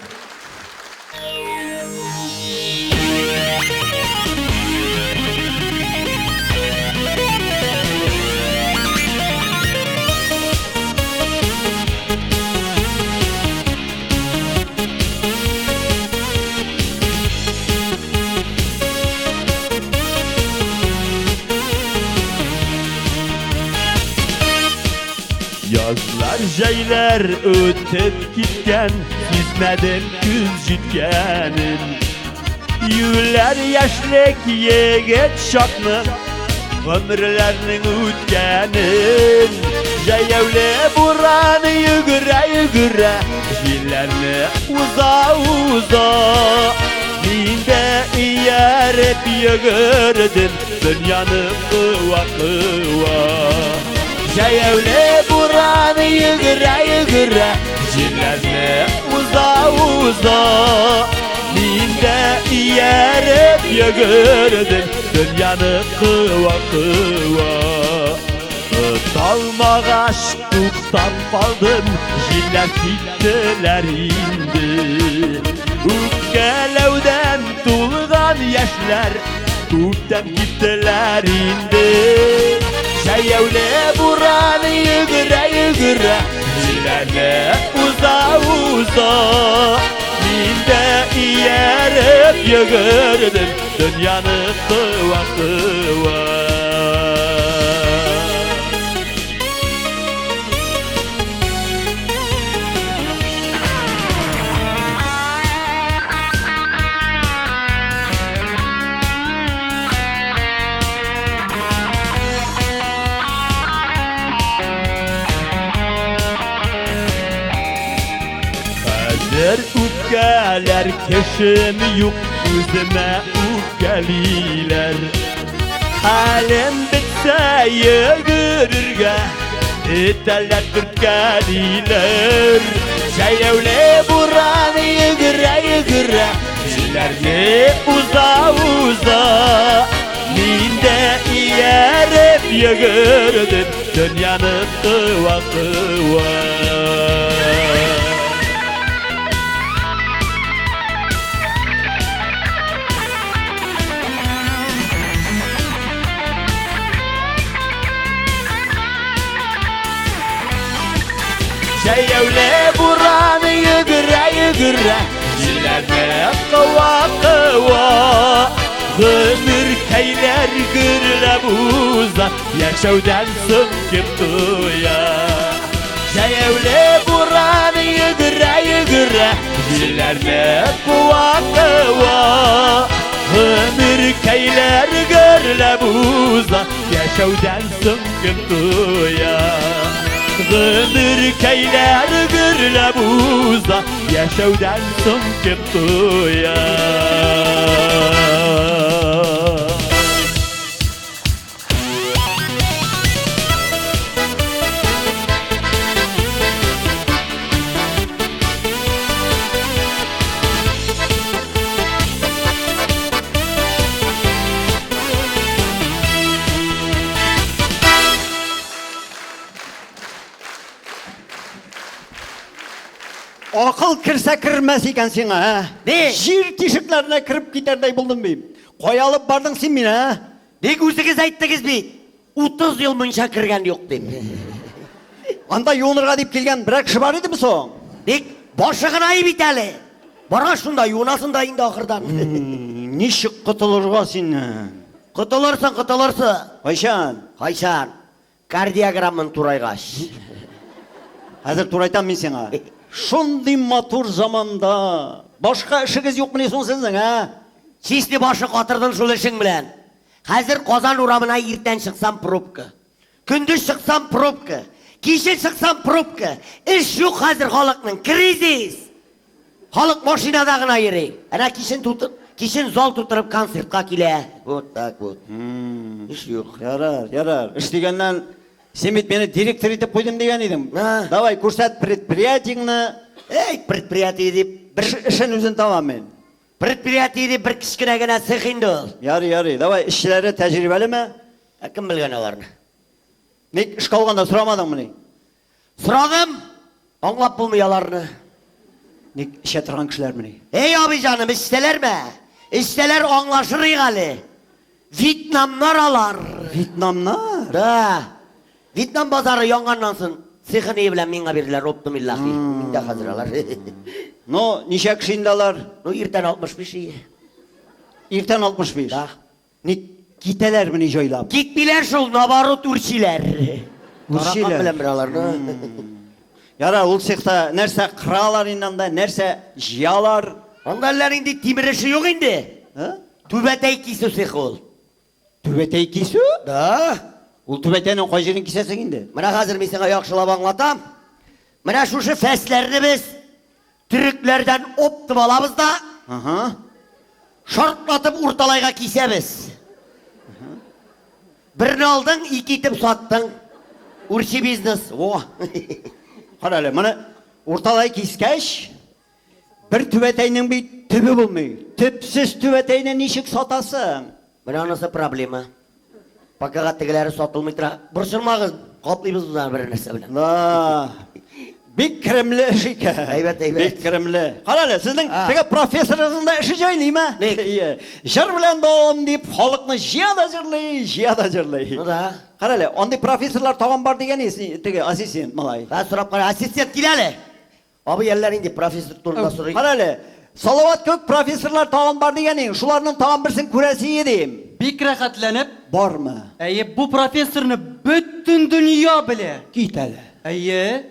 Язлар, җәйләр үтеп киткән, сизмәдем көз җиткәнен. Юләр яшьлек егет чакны, гомерләрнең үткәнен. Җәяүле буран йөгерә-йөгерә, җилләрне уза-уза. Мин дә ияреп йөгердем, дөньяны куа-куа. Җәяүле буран йөгерә-йөгерә, җилләрне уза-уза. Мин дә ияреп йөгердем, дөньяны куа-куа. Талмагач туктап калдым, җилләр киттеләр инде. Үпкәләүдән тулган яшьләр күптән киттеләр инде. Җәяүле буран йөгерә-йөгерә, җилләрне уза-уза. Мин дә ияреп йөгердем, дөньяны куа-куа. Хәзер үпкәләр кешем юк, үземә үпкәлиләр. Хәлем бетсә йөгерергә, этәләр, төрткәлиләр. Җәяүле буран йөгерә-йөгерә, җилләрне уза-уза. Мин дә ияреп йөгердем, дөньяны куа-куа. Җәяүле буран йөгерә-йөгерә, җилләрне куа-куа. Гомеркәйләр гөрләп уза, яшәүдән соң кем туя. Җәяүле буран йөгерә-йөгерә, җилләрне куа-куа. Гомеркәйләр гөрләп уза, яшәүдән соң кем туя. Гомеркәйләр гөрләп уза, яшәүдән соң кем туя? Акыл керсә кермәс икән сиңа, ә? Ни? Җир тишекләренә кереп китәрдәй булдым бит. Кая алып бардың син мине, ә? Ник үзегез әйттегез бит. 30 ел мунча кергән юк дип. Анда юынырга дип килгән берәр кеше бар идеме соң? Ник башы гына бит әле. Бара шунда юынасың да инде ахырдан. Ничек котылырга синнән? Котылырсың, котылырсың. Кайчан? Кайчан? Кардиограмманы турайгач. Хәзер турайтам мин сиңа. Шундый матур заманда башка эшегез юкмыни соң сезнең, ә? Чисти башы катырдың шул эшең белән. Хәзер Казан урамына иртән чыксам пробка. Көндез чыксам пробка. Кичен чыксам пробка. Эш юк хәзер халыкның. Кризис. Халык машинада гына йөри. Әнә кичен тутып, кичен зал тутырып концертка килә. Вот так вот. Эш юк. Ярар, ярар. Эш дигәннән син бит мине директор итеп куйдым дигән идең. А. Давай, күрсәт предприятиеңне. Эй, предприятие дип, Бер эшен үзен табам мин. предприятие дип бер кечкенә генә цех инде ул. Ярый, ярый. Давай, эшчеләре тәҗрибәлеме? Ә кем белгән аларны? Ник эшкә алганда сорамадыңмыни? Сорадым, аңлап булмый аларны. Ник эчә торган кешеләрмени? Эй, абый җаным, эчсәләрме? Эчсәләр аңлашырыйк әле. Вьетнамнар алар. Вьетнамнар? Да. Вьетнам базары янганнан соң цехы ни белән миңа бирделәр, оптом иллахи. Миндә хәзер алар. Ну, ничә кеше инде алар? Ну, иртән 65 ие. Иртән 65. Да. Ник китәләрмени җайлап? Китмиләр шул, наоборот үрчиләр. Үрчиләр. Таракан белән бер аларны. Ярар, ул цехта нәрсә кыралар инде анда, нәрсә җыялар? Анда әллә нинди тимер эше юк инде. А? Түбәтәй кисү цехы ул. Түбәтәй кисү? Да. Ул түбәтәйнең кай җирен кисәсең инде? Менә хәзер мин сиңа яхшылап аңлатам. Менә шушы фәсләрне без төрекләрдән оптып алабыз да, Ага. шартлатып урталайга кисәбез. Берне алдың, ике итеп саттың. Үрчи бизнес. О. Кара әле, моны урталай кискәч, бер түбәтәйнең бит төбе булмый. Төпсез түбәтәйне ничек сатасың? Менә анысы проблема. Пока тегеләре сатылмый тора. Борчылмагыз, каплыйбыз без аны бер нәрсә белән. Да. Бик керемле эш икән. Әйбәт, әйбәт. Бик керемле. Кара әле, сезнең А. теге профессорыгызның да эше җайлыймы? Ник? Ие. Җыр белән дәвам дип халыкны җыя да җырлый, җыя да җырлый. Ну да. Кара әле, андый профессорлар тагын бар дигән исен, теге ассистент малай. Хәзер сорап кара, ассистент кил әле. Абый әллә нинди профессор турында сорый. Кара әле, Салават күк профессорлар тагын бар дигән идең, шуларның тагын берсен күрәсе идем. Бик рәхәтләнеп, Бармы? әйе, бу профессорны бөтен дөнья белә. Кит әле. Әйе.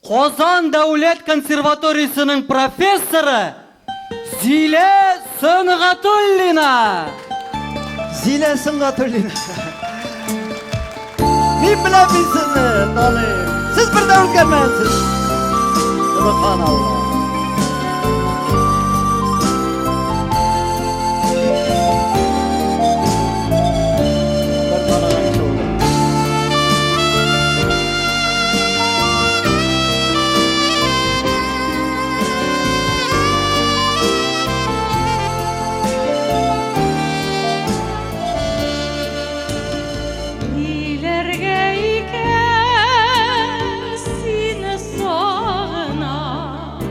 Казан дәүләт консерваториясенең профессоры Зилә Сөнгатуллина. Зилә Сөнгатуллина. Мин беләм мин сезне, таныйм. Сез бер дә үзгәрмәгәнсез. Субханалла. Бер таныган кеше булды. Ниләргә икән сине сагынам.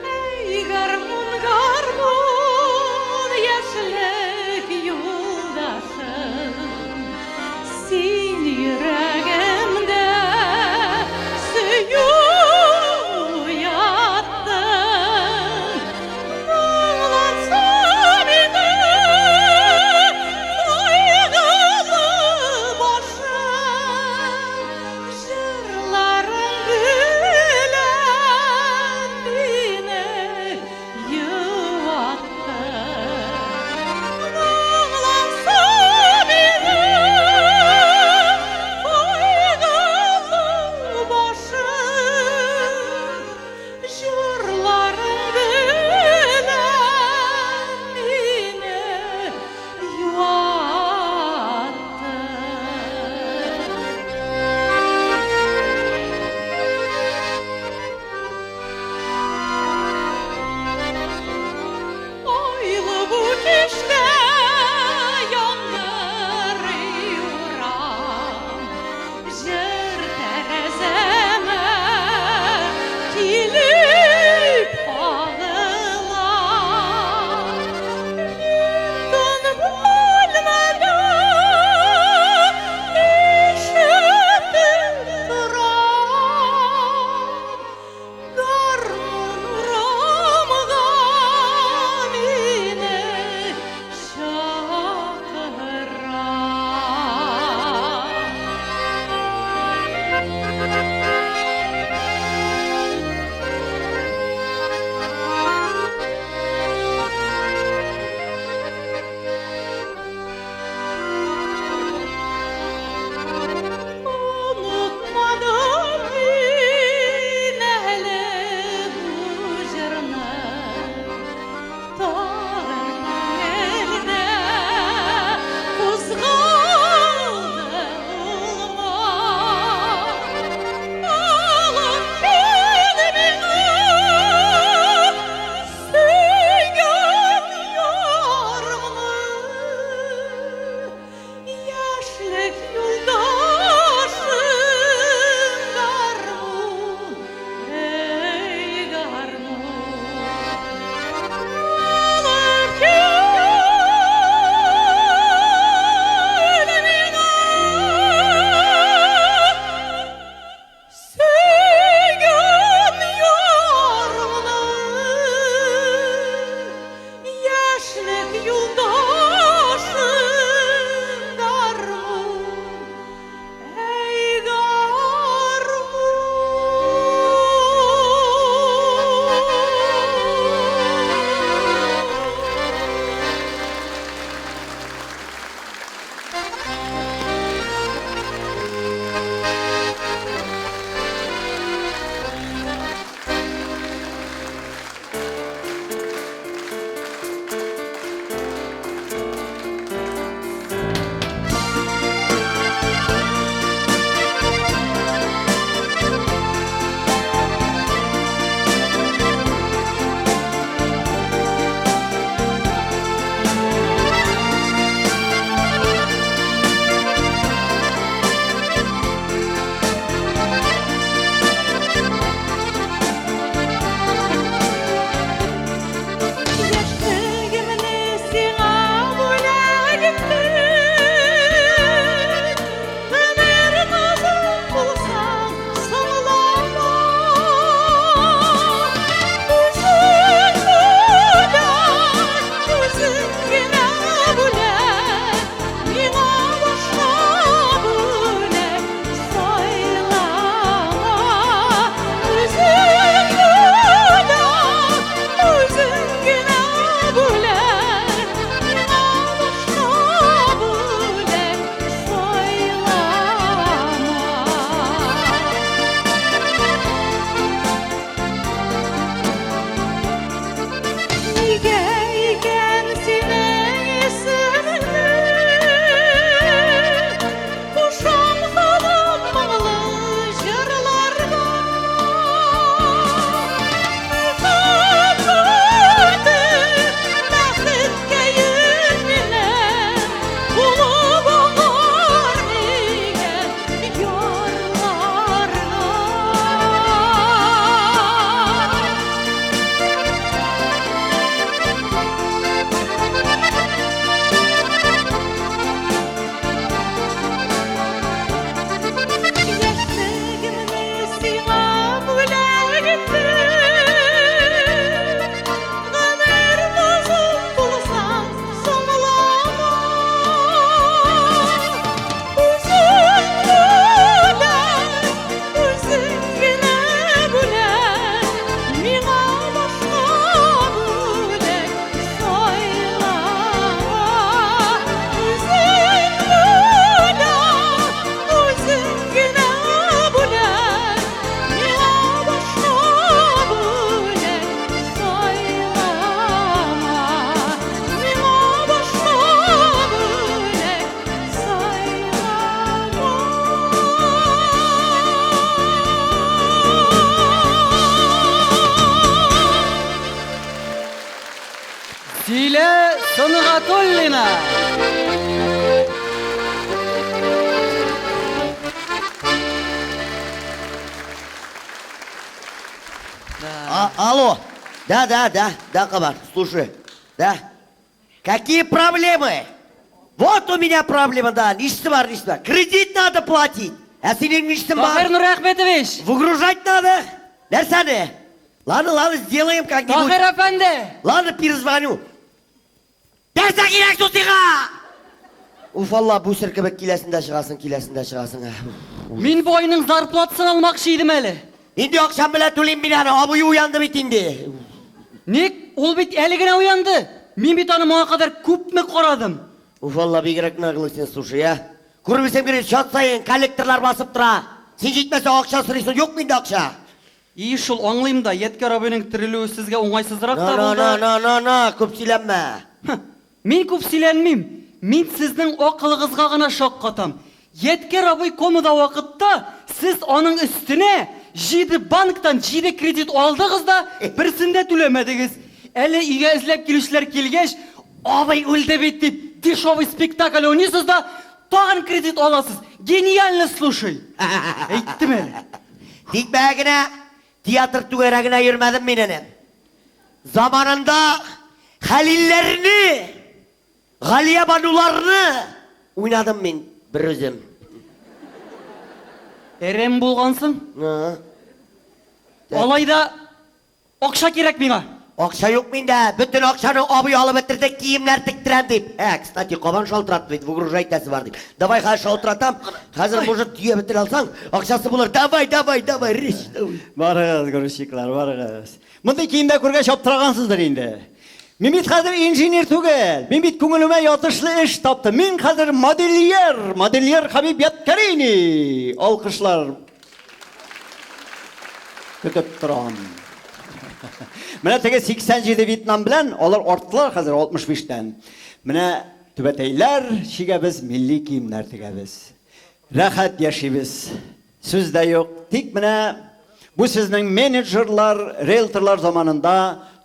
Эй, гармун, гармун, яшьлек юлдашым, син йөрәгемдә сөю уяттың. Сөнгатуллина. А, алло. Да, да, да, да, Кабан, слушай. Да. Какие проблемы? Вот у меня проблема, да. Нишлисе бар, нишлисе бар. Кредит надо платить. Ә синең нишлисең бар? Таһир Нурәхмәтович! Выгружать надо. Нәрсәне? Ладно, ладно, сделаем как-нибудь. Таһир әфәнде! Ладно, перезвоню. Нәрсә кирәк соң сиңа? Уф, Алла, бүсер кебек киләсең дә чыгасың, киләсең дә чыгасың. Мин бу айның зарплатасын алмакчы идем әле. Нинди акчам белән түлим мин аны? Абый уянды бит инде. Ник? Ул бит әле генә уянды. Мин бит аны моңа кадәр күпме карадым. Уф, Алла, бигрәк наглый син, слушай, а. Күрмисең бит, чат саен коллекторлар басып тора. Син җитмәсә акча сорыйсың, юк миндә акча. И шул аңлыйм да, Ядкәр абыйның терелүе сезгә уңайсызрак та На, на, булды. на, на, на, на, күп сөйләнмә. Һы, Мин күп сөйләнмим. Мин сезнең акылыгызга гына шаккатам. Ядкәр абый комада вакытта сез аның өстенә җиде банктан җиде кредит алдыгыз да, берсен дә түләмәдегез. Әле өйгә эзләп килүчеләр килгәч, абый үлде бит дип, дешевый спектакль уйныйсыз да, тагын кредит аласыз. Гениально, слушай. Әйттем әле. Тикмәгә генә театр түгәрәгенә йөрмәдем мин, энем. Заманында Хәлилләрне, Галиябануларны уйнадым мин бер үзем. Әрәм булгансың. А. Алай да акча кирәк миңа. Акча юк миндә. Бөтен акчаны абый алып бетерде, киемнәр тектерәм дип. Ә, кстати, Кабан шалтыратты бит, выгружать итәсе бар дип. Давай хәзер шалтыратам. Хәзер, может, төя бетерә алсаң, акчасы булыр. Давай, давай, давай, речь. Давай. Барыгыз, грузчиклар, барыгыз. Мондый киемдә күргәч аптырагансыздыр инде. Мин бит хәзер инженер түгел. Мин бит күңелемә ятышлы эш таптым. Мин хәзер модельер, модельер Хабиб Ядкәрини. Алкышлар көтеп торам. Менә теге 87 Вьетнам белән алар арттылар хәзер 65-тән. Менә түбәтәйләр чигәбез, милли киемнәр тегәбез. Рәхәт яшибез. Сүз дә юк. Тик менә бу сезнең менеджерлар, риэлторлар заманында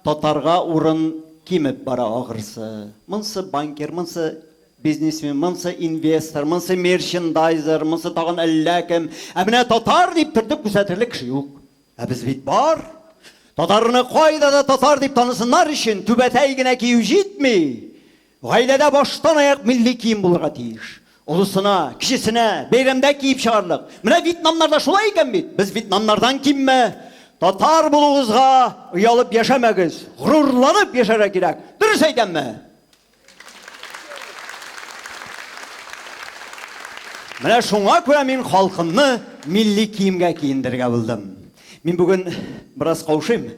татарга урын кимеп бара ахрысы. Монсы банкир, монсы бизнесмен, монсы инвестор, монсы мерчендайзер, монсы тагын әллә кем. Ә менә татар дип төртеп күрсәтерлек кеше юк. Ә без бит бар. Татарны кайда да татар дип танысыннар өчен түбәтәй генә кию җитми. Гаиләдә баштан аяк милли кием булырга тиеш. Олысына, кечесенә, бәйрәмдә киеп чыгарлык. Менә вьетнамнарда шулай икән бит. Без вьетнамнардан кимме? Татар булуыгызга оялып яшәмәгез, горурланып яшәргә кирәк. Дөрес әйтәмме? Менә шуңа күрә мин халкымны милли киемгә киендерергә булдым. Мин бүген бераз каушыйм.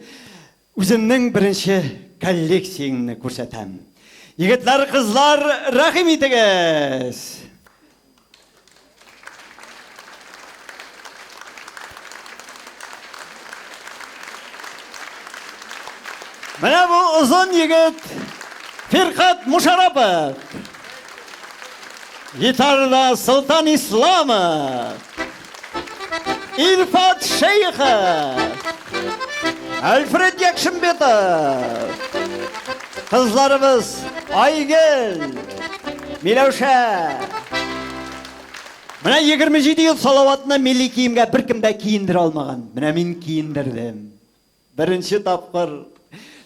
Үземнең беренче коллекциямне күрсәтәм. Егетләр, кызлар, рәхим итегез! Менә бу озын егет Фиркат Мушарапов. Гитарада Солтан Исламов. Илфат Шейхов. Альфред Якшимбетов. Кызларыбыз Айгөл, Миләүшә. Менә 27 ел Салаватны милли киемгә беркем дә киендерә алмаган. Менә мин киендердем. Беренче тапкыр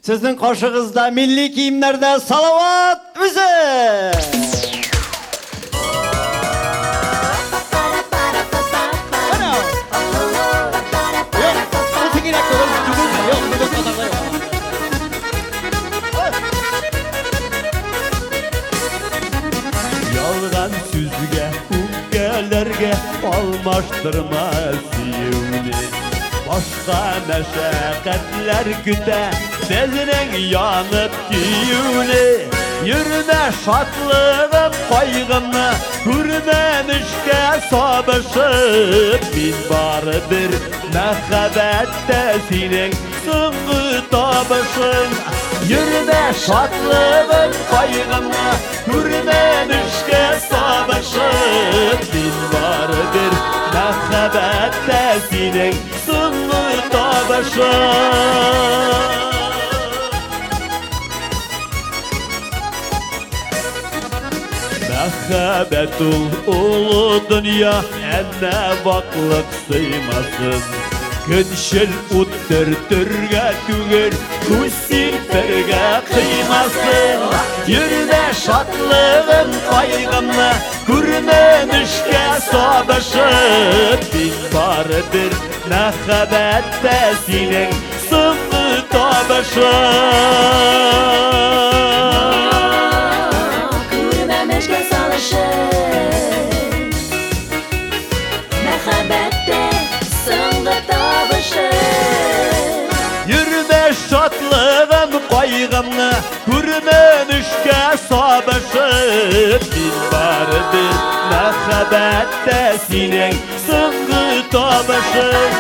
сезнең каршыгызда милли киемнәрдә Салават үзе! Ялган сүзгә, үпкәләргә алмаштырма сөюне. Башка мәшәкатьләр көтә безнең янып көюне. Йөрмә шатлыгым, кайгымны күрмәмешкә сабышып. Мин барыбер мәхәббәттә синең соңгы табышың. Йөрмә шатлыгым, кайгымны күрмәмешкә сабышып. Мин барыбер мәхәббәттә синең соңгы табышың. Мәхәббәт ул олы дөнья, әмма ваклык сыймасын. Көнчел ут төртергә түгел, күз сирпергә кыймасын. Йөрмә шатлыгым, кайгымны күрмәмешкә сабышып. Мин барыбер мәхәббәттә синең соңгы табышың. Күрмәмешкә салышып, Мәхәббәттә соңгы табышым. Йөрмә шатлыгым, кайгымны күрмәмешкә сабышып. Мин барыбер мәхәббәттә синең соңгы табышың.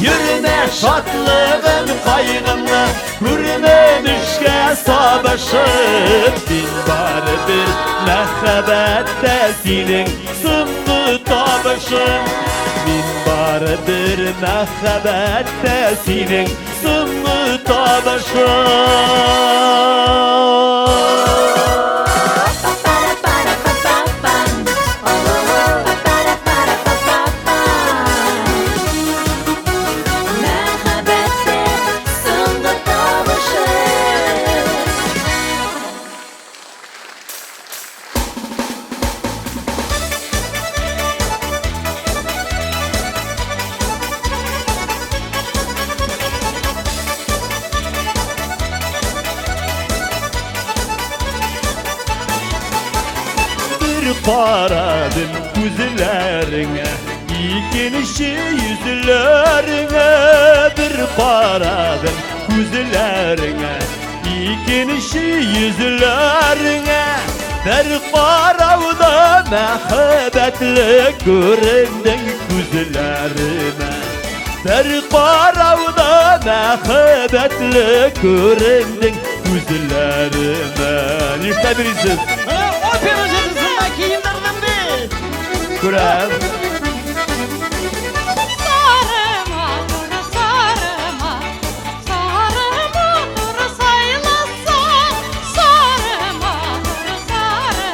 Йөрмә шатлыгым, кайгымны күрмәмешкә сабышып. Мин барыбер мәхәббәттә синең соңгы табышың. Мин барыбер мәхәббәттә синең соңгы табышың. Па-па-ра-па-ра-па-па-пам. Па-па-ра-па-ра-па-па-пам. Мәхәббәттә соңгы табышым. Бер карадым күзләреңә, икенче йөзләреңә. Бер карадым күзләреңә, икенче йөзләреңә. Бер карауда мәхәббәтле күрендең күзләремә. Бер карауда мәхәббәтле күрендең күзләремә. Нишләп йөрисез? Менә опера җырчысына киендердем бит. Күрәм. Сары матур, сары сары матур сайласаң, сары матур, сары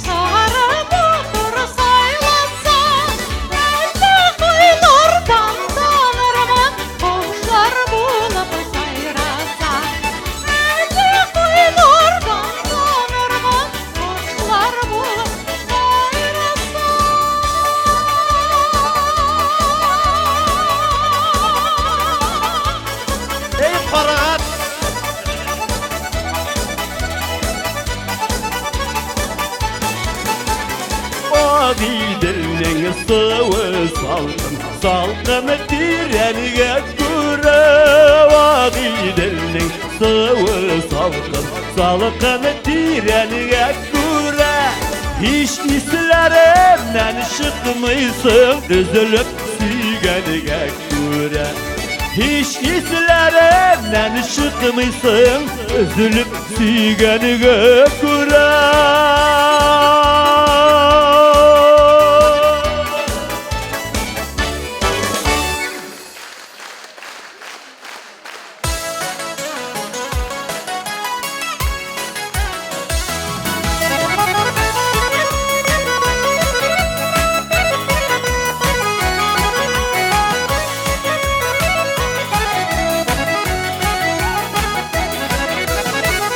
сары матур сайласаң, әллә кайлардан танырмын, кошлар булып сайрасаң. Әллә кайлардан танырмын, кошлар булып сайрасаң. Ey карагат! Агыйделнең суы салкын, салкын тирәнгә күрә. Агыйделнең суы салкын, салкын тирәнгә күрә. Һич исләремнән чыкмыйсың, өзелеп сөйгәнгә күрә. Һич исләремнән чыкмыйсың, өзелеп сөйгәнгә күрә.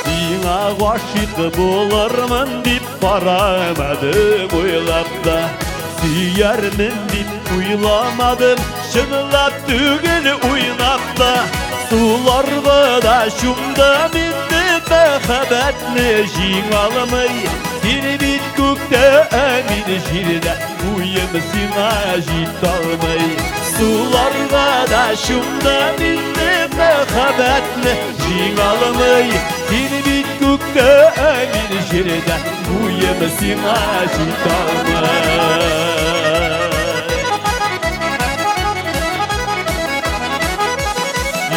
Сиңа гашыйк булырмын дип карамадым уйлап та. Сөярмен дип уйламадым, чынлап түгел уйнап та. Суларга да чумдым инде мәхәббәтне җиңә алмый. Син бит күктә, ә мин җирдә, уем сиңа җитә алмый. Суларга да чумдым инде мәхәббәтне җиңә алмый. Син бит күктә, ә мин җирдә, уем сиңа җитә алмый.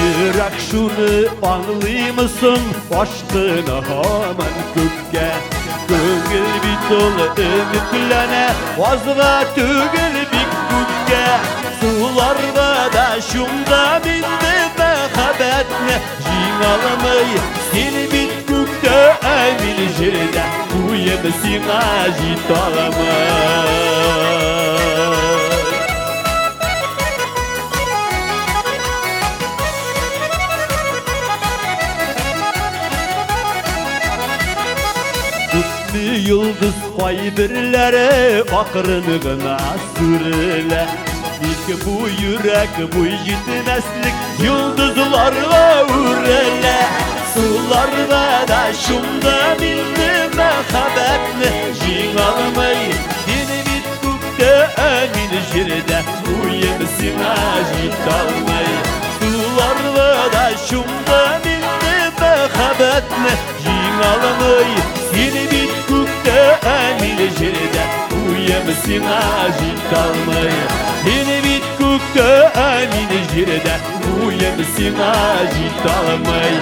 Йөрәк шуны аңлыймысың, ашкына һаман күккә. Күңел бит ул өметләнә, азга түгел бик күпкә. Суларга да чумдым инде мәхәббәтне җиңә алмый. Син бит күктә, ә мин җирдә, Уем сиңа җитә алмый. Күпме йолдыз кайберләре акрын гына сүрелә. Тик бу йөрәк буй җитмәслек йолдызларга үрелә. Суларга да чумдым инде мәхәббәтне җиңә алмый. Син бит күктә, ә мин җирдә, уем сиңа җитә алмый. Суларга да чумдым инде мәхәббәтне җиңә алмый. Син бит күктә, ә мин җирдә, уем сиңа җитә алмый. Син бит күктә, ә мин җирдә, уем сиңа җитә алмый.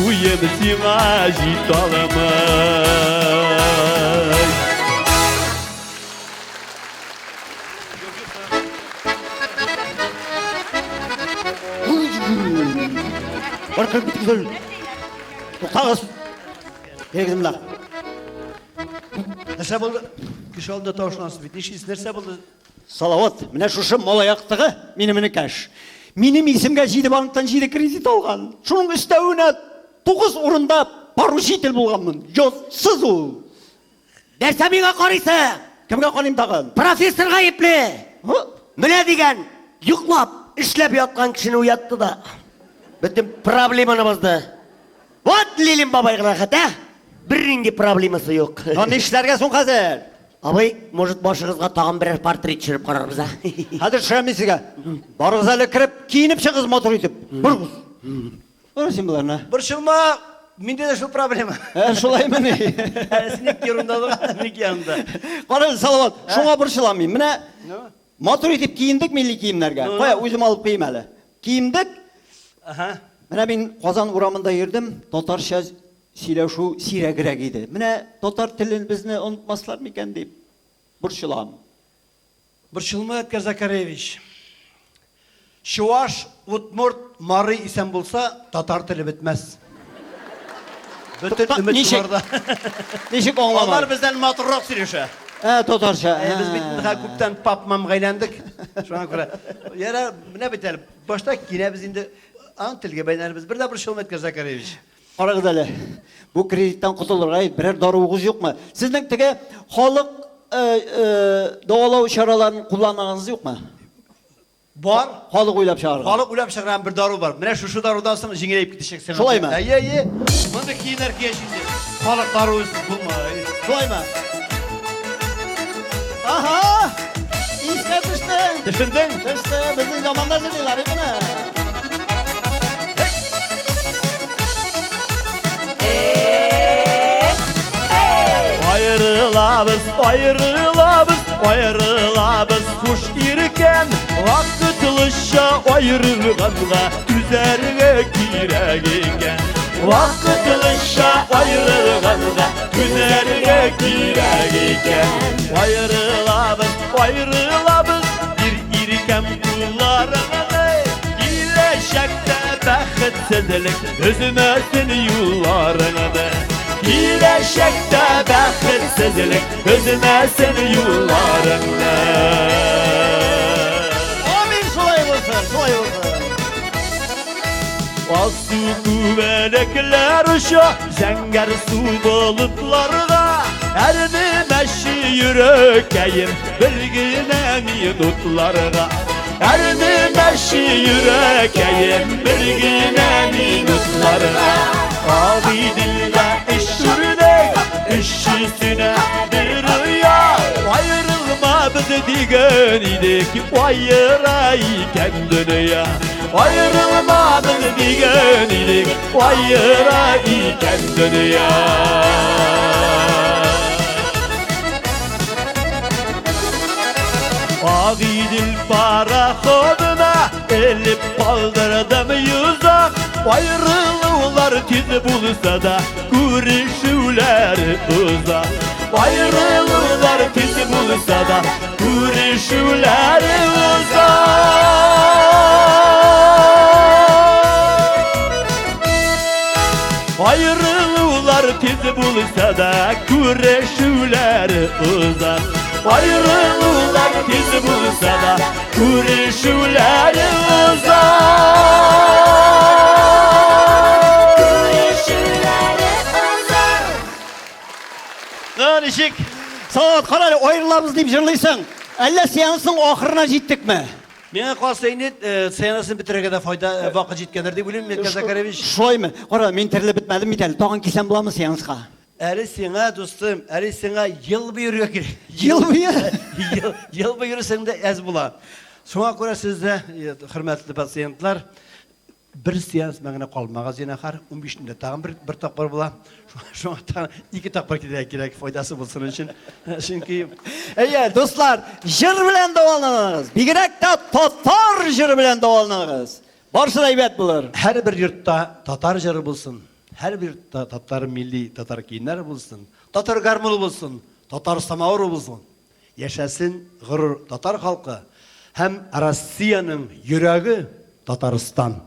Уем сиңа җитә алмый. Бар кереп китегез әле. Туктагыз. Бирегез монда. Нәрсә булды? Кеше алдында тавышлансыз бит. Нишлисез? Нәрсә булды? Салават, менә шушы малаяктыгы минем энекәш. Минем исемгә җиде банктан җиде кредит алган. Шуның өстәвенә тугыз урында поручитель булганмын. Йортсыз ул. Нәрсә миңа карыйсың? Кемгә карыйм тагын? Профессор гаепле. Һы? Менә дигән, йоклап, эшләп яткан кешене уятты да, бөтен проблеманы бозды. Вот Лилин бабай гына хәтә, бернинди проблемасы юк. Ну, нишләргә соң хәзер? Абый, может, башыгызга тагын берәр портрет төшереп карарбыз, а? Хәзер төшерәм мин сезгә. Барыгыз әле кереп, киенеп чыгыгыз матур итеп. Барыгыз. Бара син боларны. Борчылма, миндә дә шул проблема. Ә, шулаймыни? Әле синеке ерунда, минеке янында. Кара, Салават, шуңа борчылам мин. Менә матур итеп киендек милли киемнәргә. Кая, үзем алып киим әле. Киендек. Ага. Менә мин Казан урамында йөрдем, татарча сөйләшү сирәгрәк иде. Менә татар телен безне онытмаслар микән дип борчылам. Борчылма, Эдгар Закаревич. Чуваш, удмурт, мари исән булса, татар теле бетмәс. Бөтен Тукта, өмет ничек? шуларда. Ничек аңламадым? Алар бездән матуррак сөйләшә. Ә, татарча. Ә, без бит инде хәзер күптән пап-мам гәйләндек. Шуңа күрә. Ярар, менә бит әле. Башта киләбез инде, ан телгә бәйләнербез. Бер дә борчылма, Эдгар Закаревич. Карагыз әле, бу кредиттан котылырга берәр даруыгыз юкмы? Сезнең теге халык дәвалау чараларын кулланыгыз юкмы? Бар. Халык уйлап чыгарган. Халык уйлап чыгарган бер дару бар. Менә шушы дарудан соң җиңеләеп китәчәксең. Шулаймы? Әйе, әйе. Мондый киемнәр кияч инде. Халык даруысыз булмый. Шулаймы? Ага! Искә төште. Төшендең? Төште. Безнең заманда җырлыйлар иде менә. Аерылабыз, аерылабыз, аерылабыз, хуш иркәм. Вакытлыча аерылганга түзәргә кирәк икән. Вакытлыча аерылганга түзәргә кирәк икән. Аерылабыз, аерылабыз, бир иркәм кулларыңны. Киләчәктә бәхетсезлек өзмәсен юлларыңны. Киләчәктә бәхетсезлек өзмәсен юлларыңны. Амин, шулай булсын, шулай булсын. Алсу күбәләкләр оча зәңгәр су болытларга. Әрнемәче йөрәкәем бер генә минутларга. Әрнемәче йөрәкәем бер генә минутларга. Агыйделдә өч үрдәк, өчесенә бер оя. Аерылмабыз дигән идек, аера икән дөнья. Аерылмабыз дигән идек, аера икән дөнья. Агыйдел пароходына элеп калдырдым йозак. Аерылулар тиз булса да, күрешүләр озак. Аерылулар тиз булса да, күрешүләр озак. Аерылулар тиз булса да, күрешүләр озак. Аерылулар тиз булса да, күрешүләр озак. Күрешүләре озак. Ну, ничек? Салават, кара әле, аерылабыз дип җырлыйсың. Әллә сеансның ахырына җиттекме? Миңа калса инде сценасын бетерергә дә файда вакыт җиткәндер дип уйлыйм, Миркә Закаревич. Шулаймы? Кара, мин терелеп бетмәдем бит әле. Тагын килсәм буламы сеанска? Әле сиңа, дустым, әле сиңа ел буе йөрергә кирәк. Ел буе? Ел, ел буе йөрсәң дә әз була. Шуңа күрә сез дә, хөрмәтле пациентлар, бер сеанс белән генә калмагыз, зинһар. 15 көндә тагын бер, бер тапкыр була. Шуңа тагын ике тапкыр килергә кирәк, файдасы булсын өчен. Чөнки Әйе, дуслар, җыр белән дәваланыгыз. Бигрәк тә татар җыры белән дәваланыгыз. Барысы да әйбәт булыр. Һәрбер йортта татар җыры булсын, һәрбер йортта татар милли татар киемнәре булсын, татар гармуны булсын, татар самавыры булсын. Яшәсен горур татар халкы һәм Россиянең йөрәге Татарстан.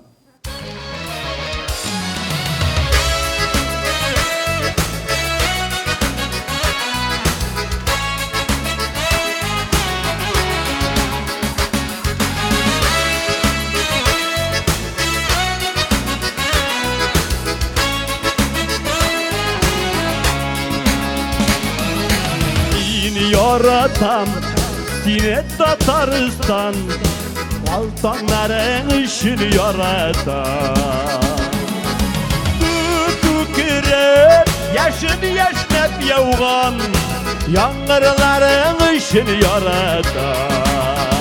Мин яратам сине, Татарстан, Алтыннарың өчен яратам. Күк күкрәп, яшен яшьнәп яуган Яңгырларың өчен яратам.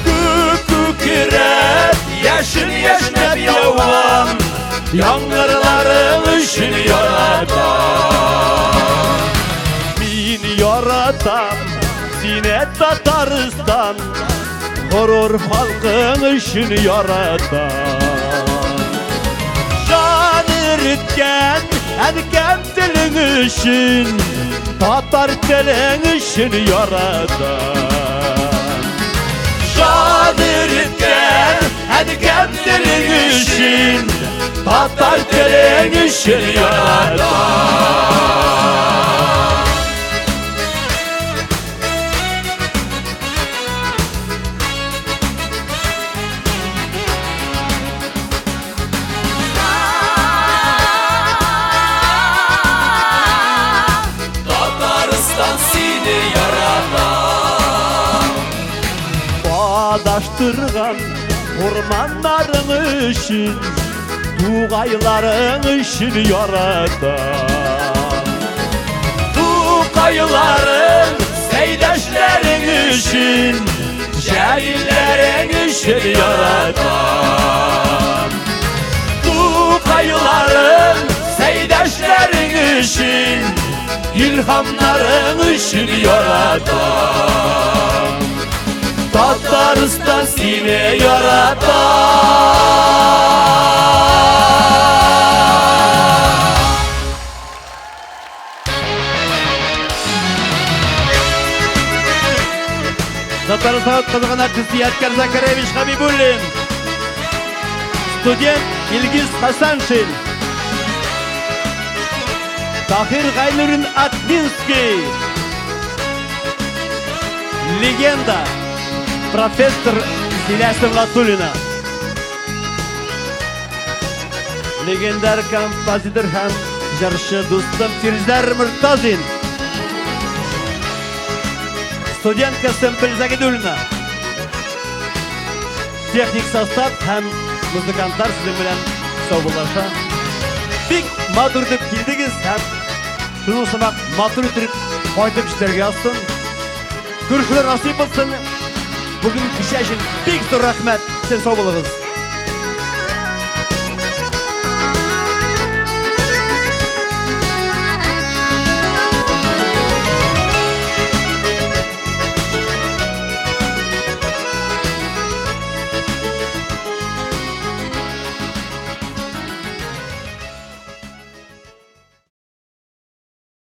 Күк күкрәп, яшен яшьнәп яуган Яңгырларың өчен яратам. Мин яратам сине, Татарстан, Горур халкың өчен яратам. Җан иреткән әнкәм телең өчен, Татар телең өчен яратам. Җан иреткән әнкәм телең өчен, Татар телең өчен яратам. Татарстан сине яратам. Адаштырган урманнарың өчен, Тугайларың өчен яратам. Тукайларың, Сәйдәшләрең өчен, Җәлилләрең өчен яратам. Тукайларың, Сәйдәшләрең өчен, Илһамнарың өчен яратам. Татарстан сине яратам. Татарстан атказанган артисты Ядкәр Закаревич Хабибуллин. Студент Илгиз Хасаншин. Тахир Гайнурин Атнинский. Легенда. Профессор Зиля Сөнгатуллина. Легендар композитор һәм җырчы дустым Фирзәр Мортазин. Студентка Сөмбел Загидуллина. Техник состав һәм музыкантлар сезнең белән саубуллаша. Бик матур итеп килдегез һәм шуның сымак матур итеп кайтып җитәргә язсын. Күрешүләр насыйп булсын. Бүген кичә өчен бик зур рәхмәт. Сез сау булыгыз.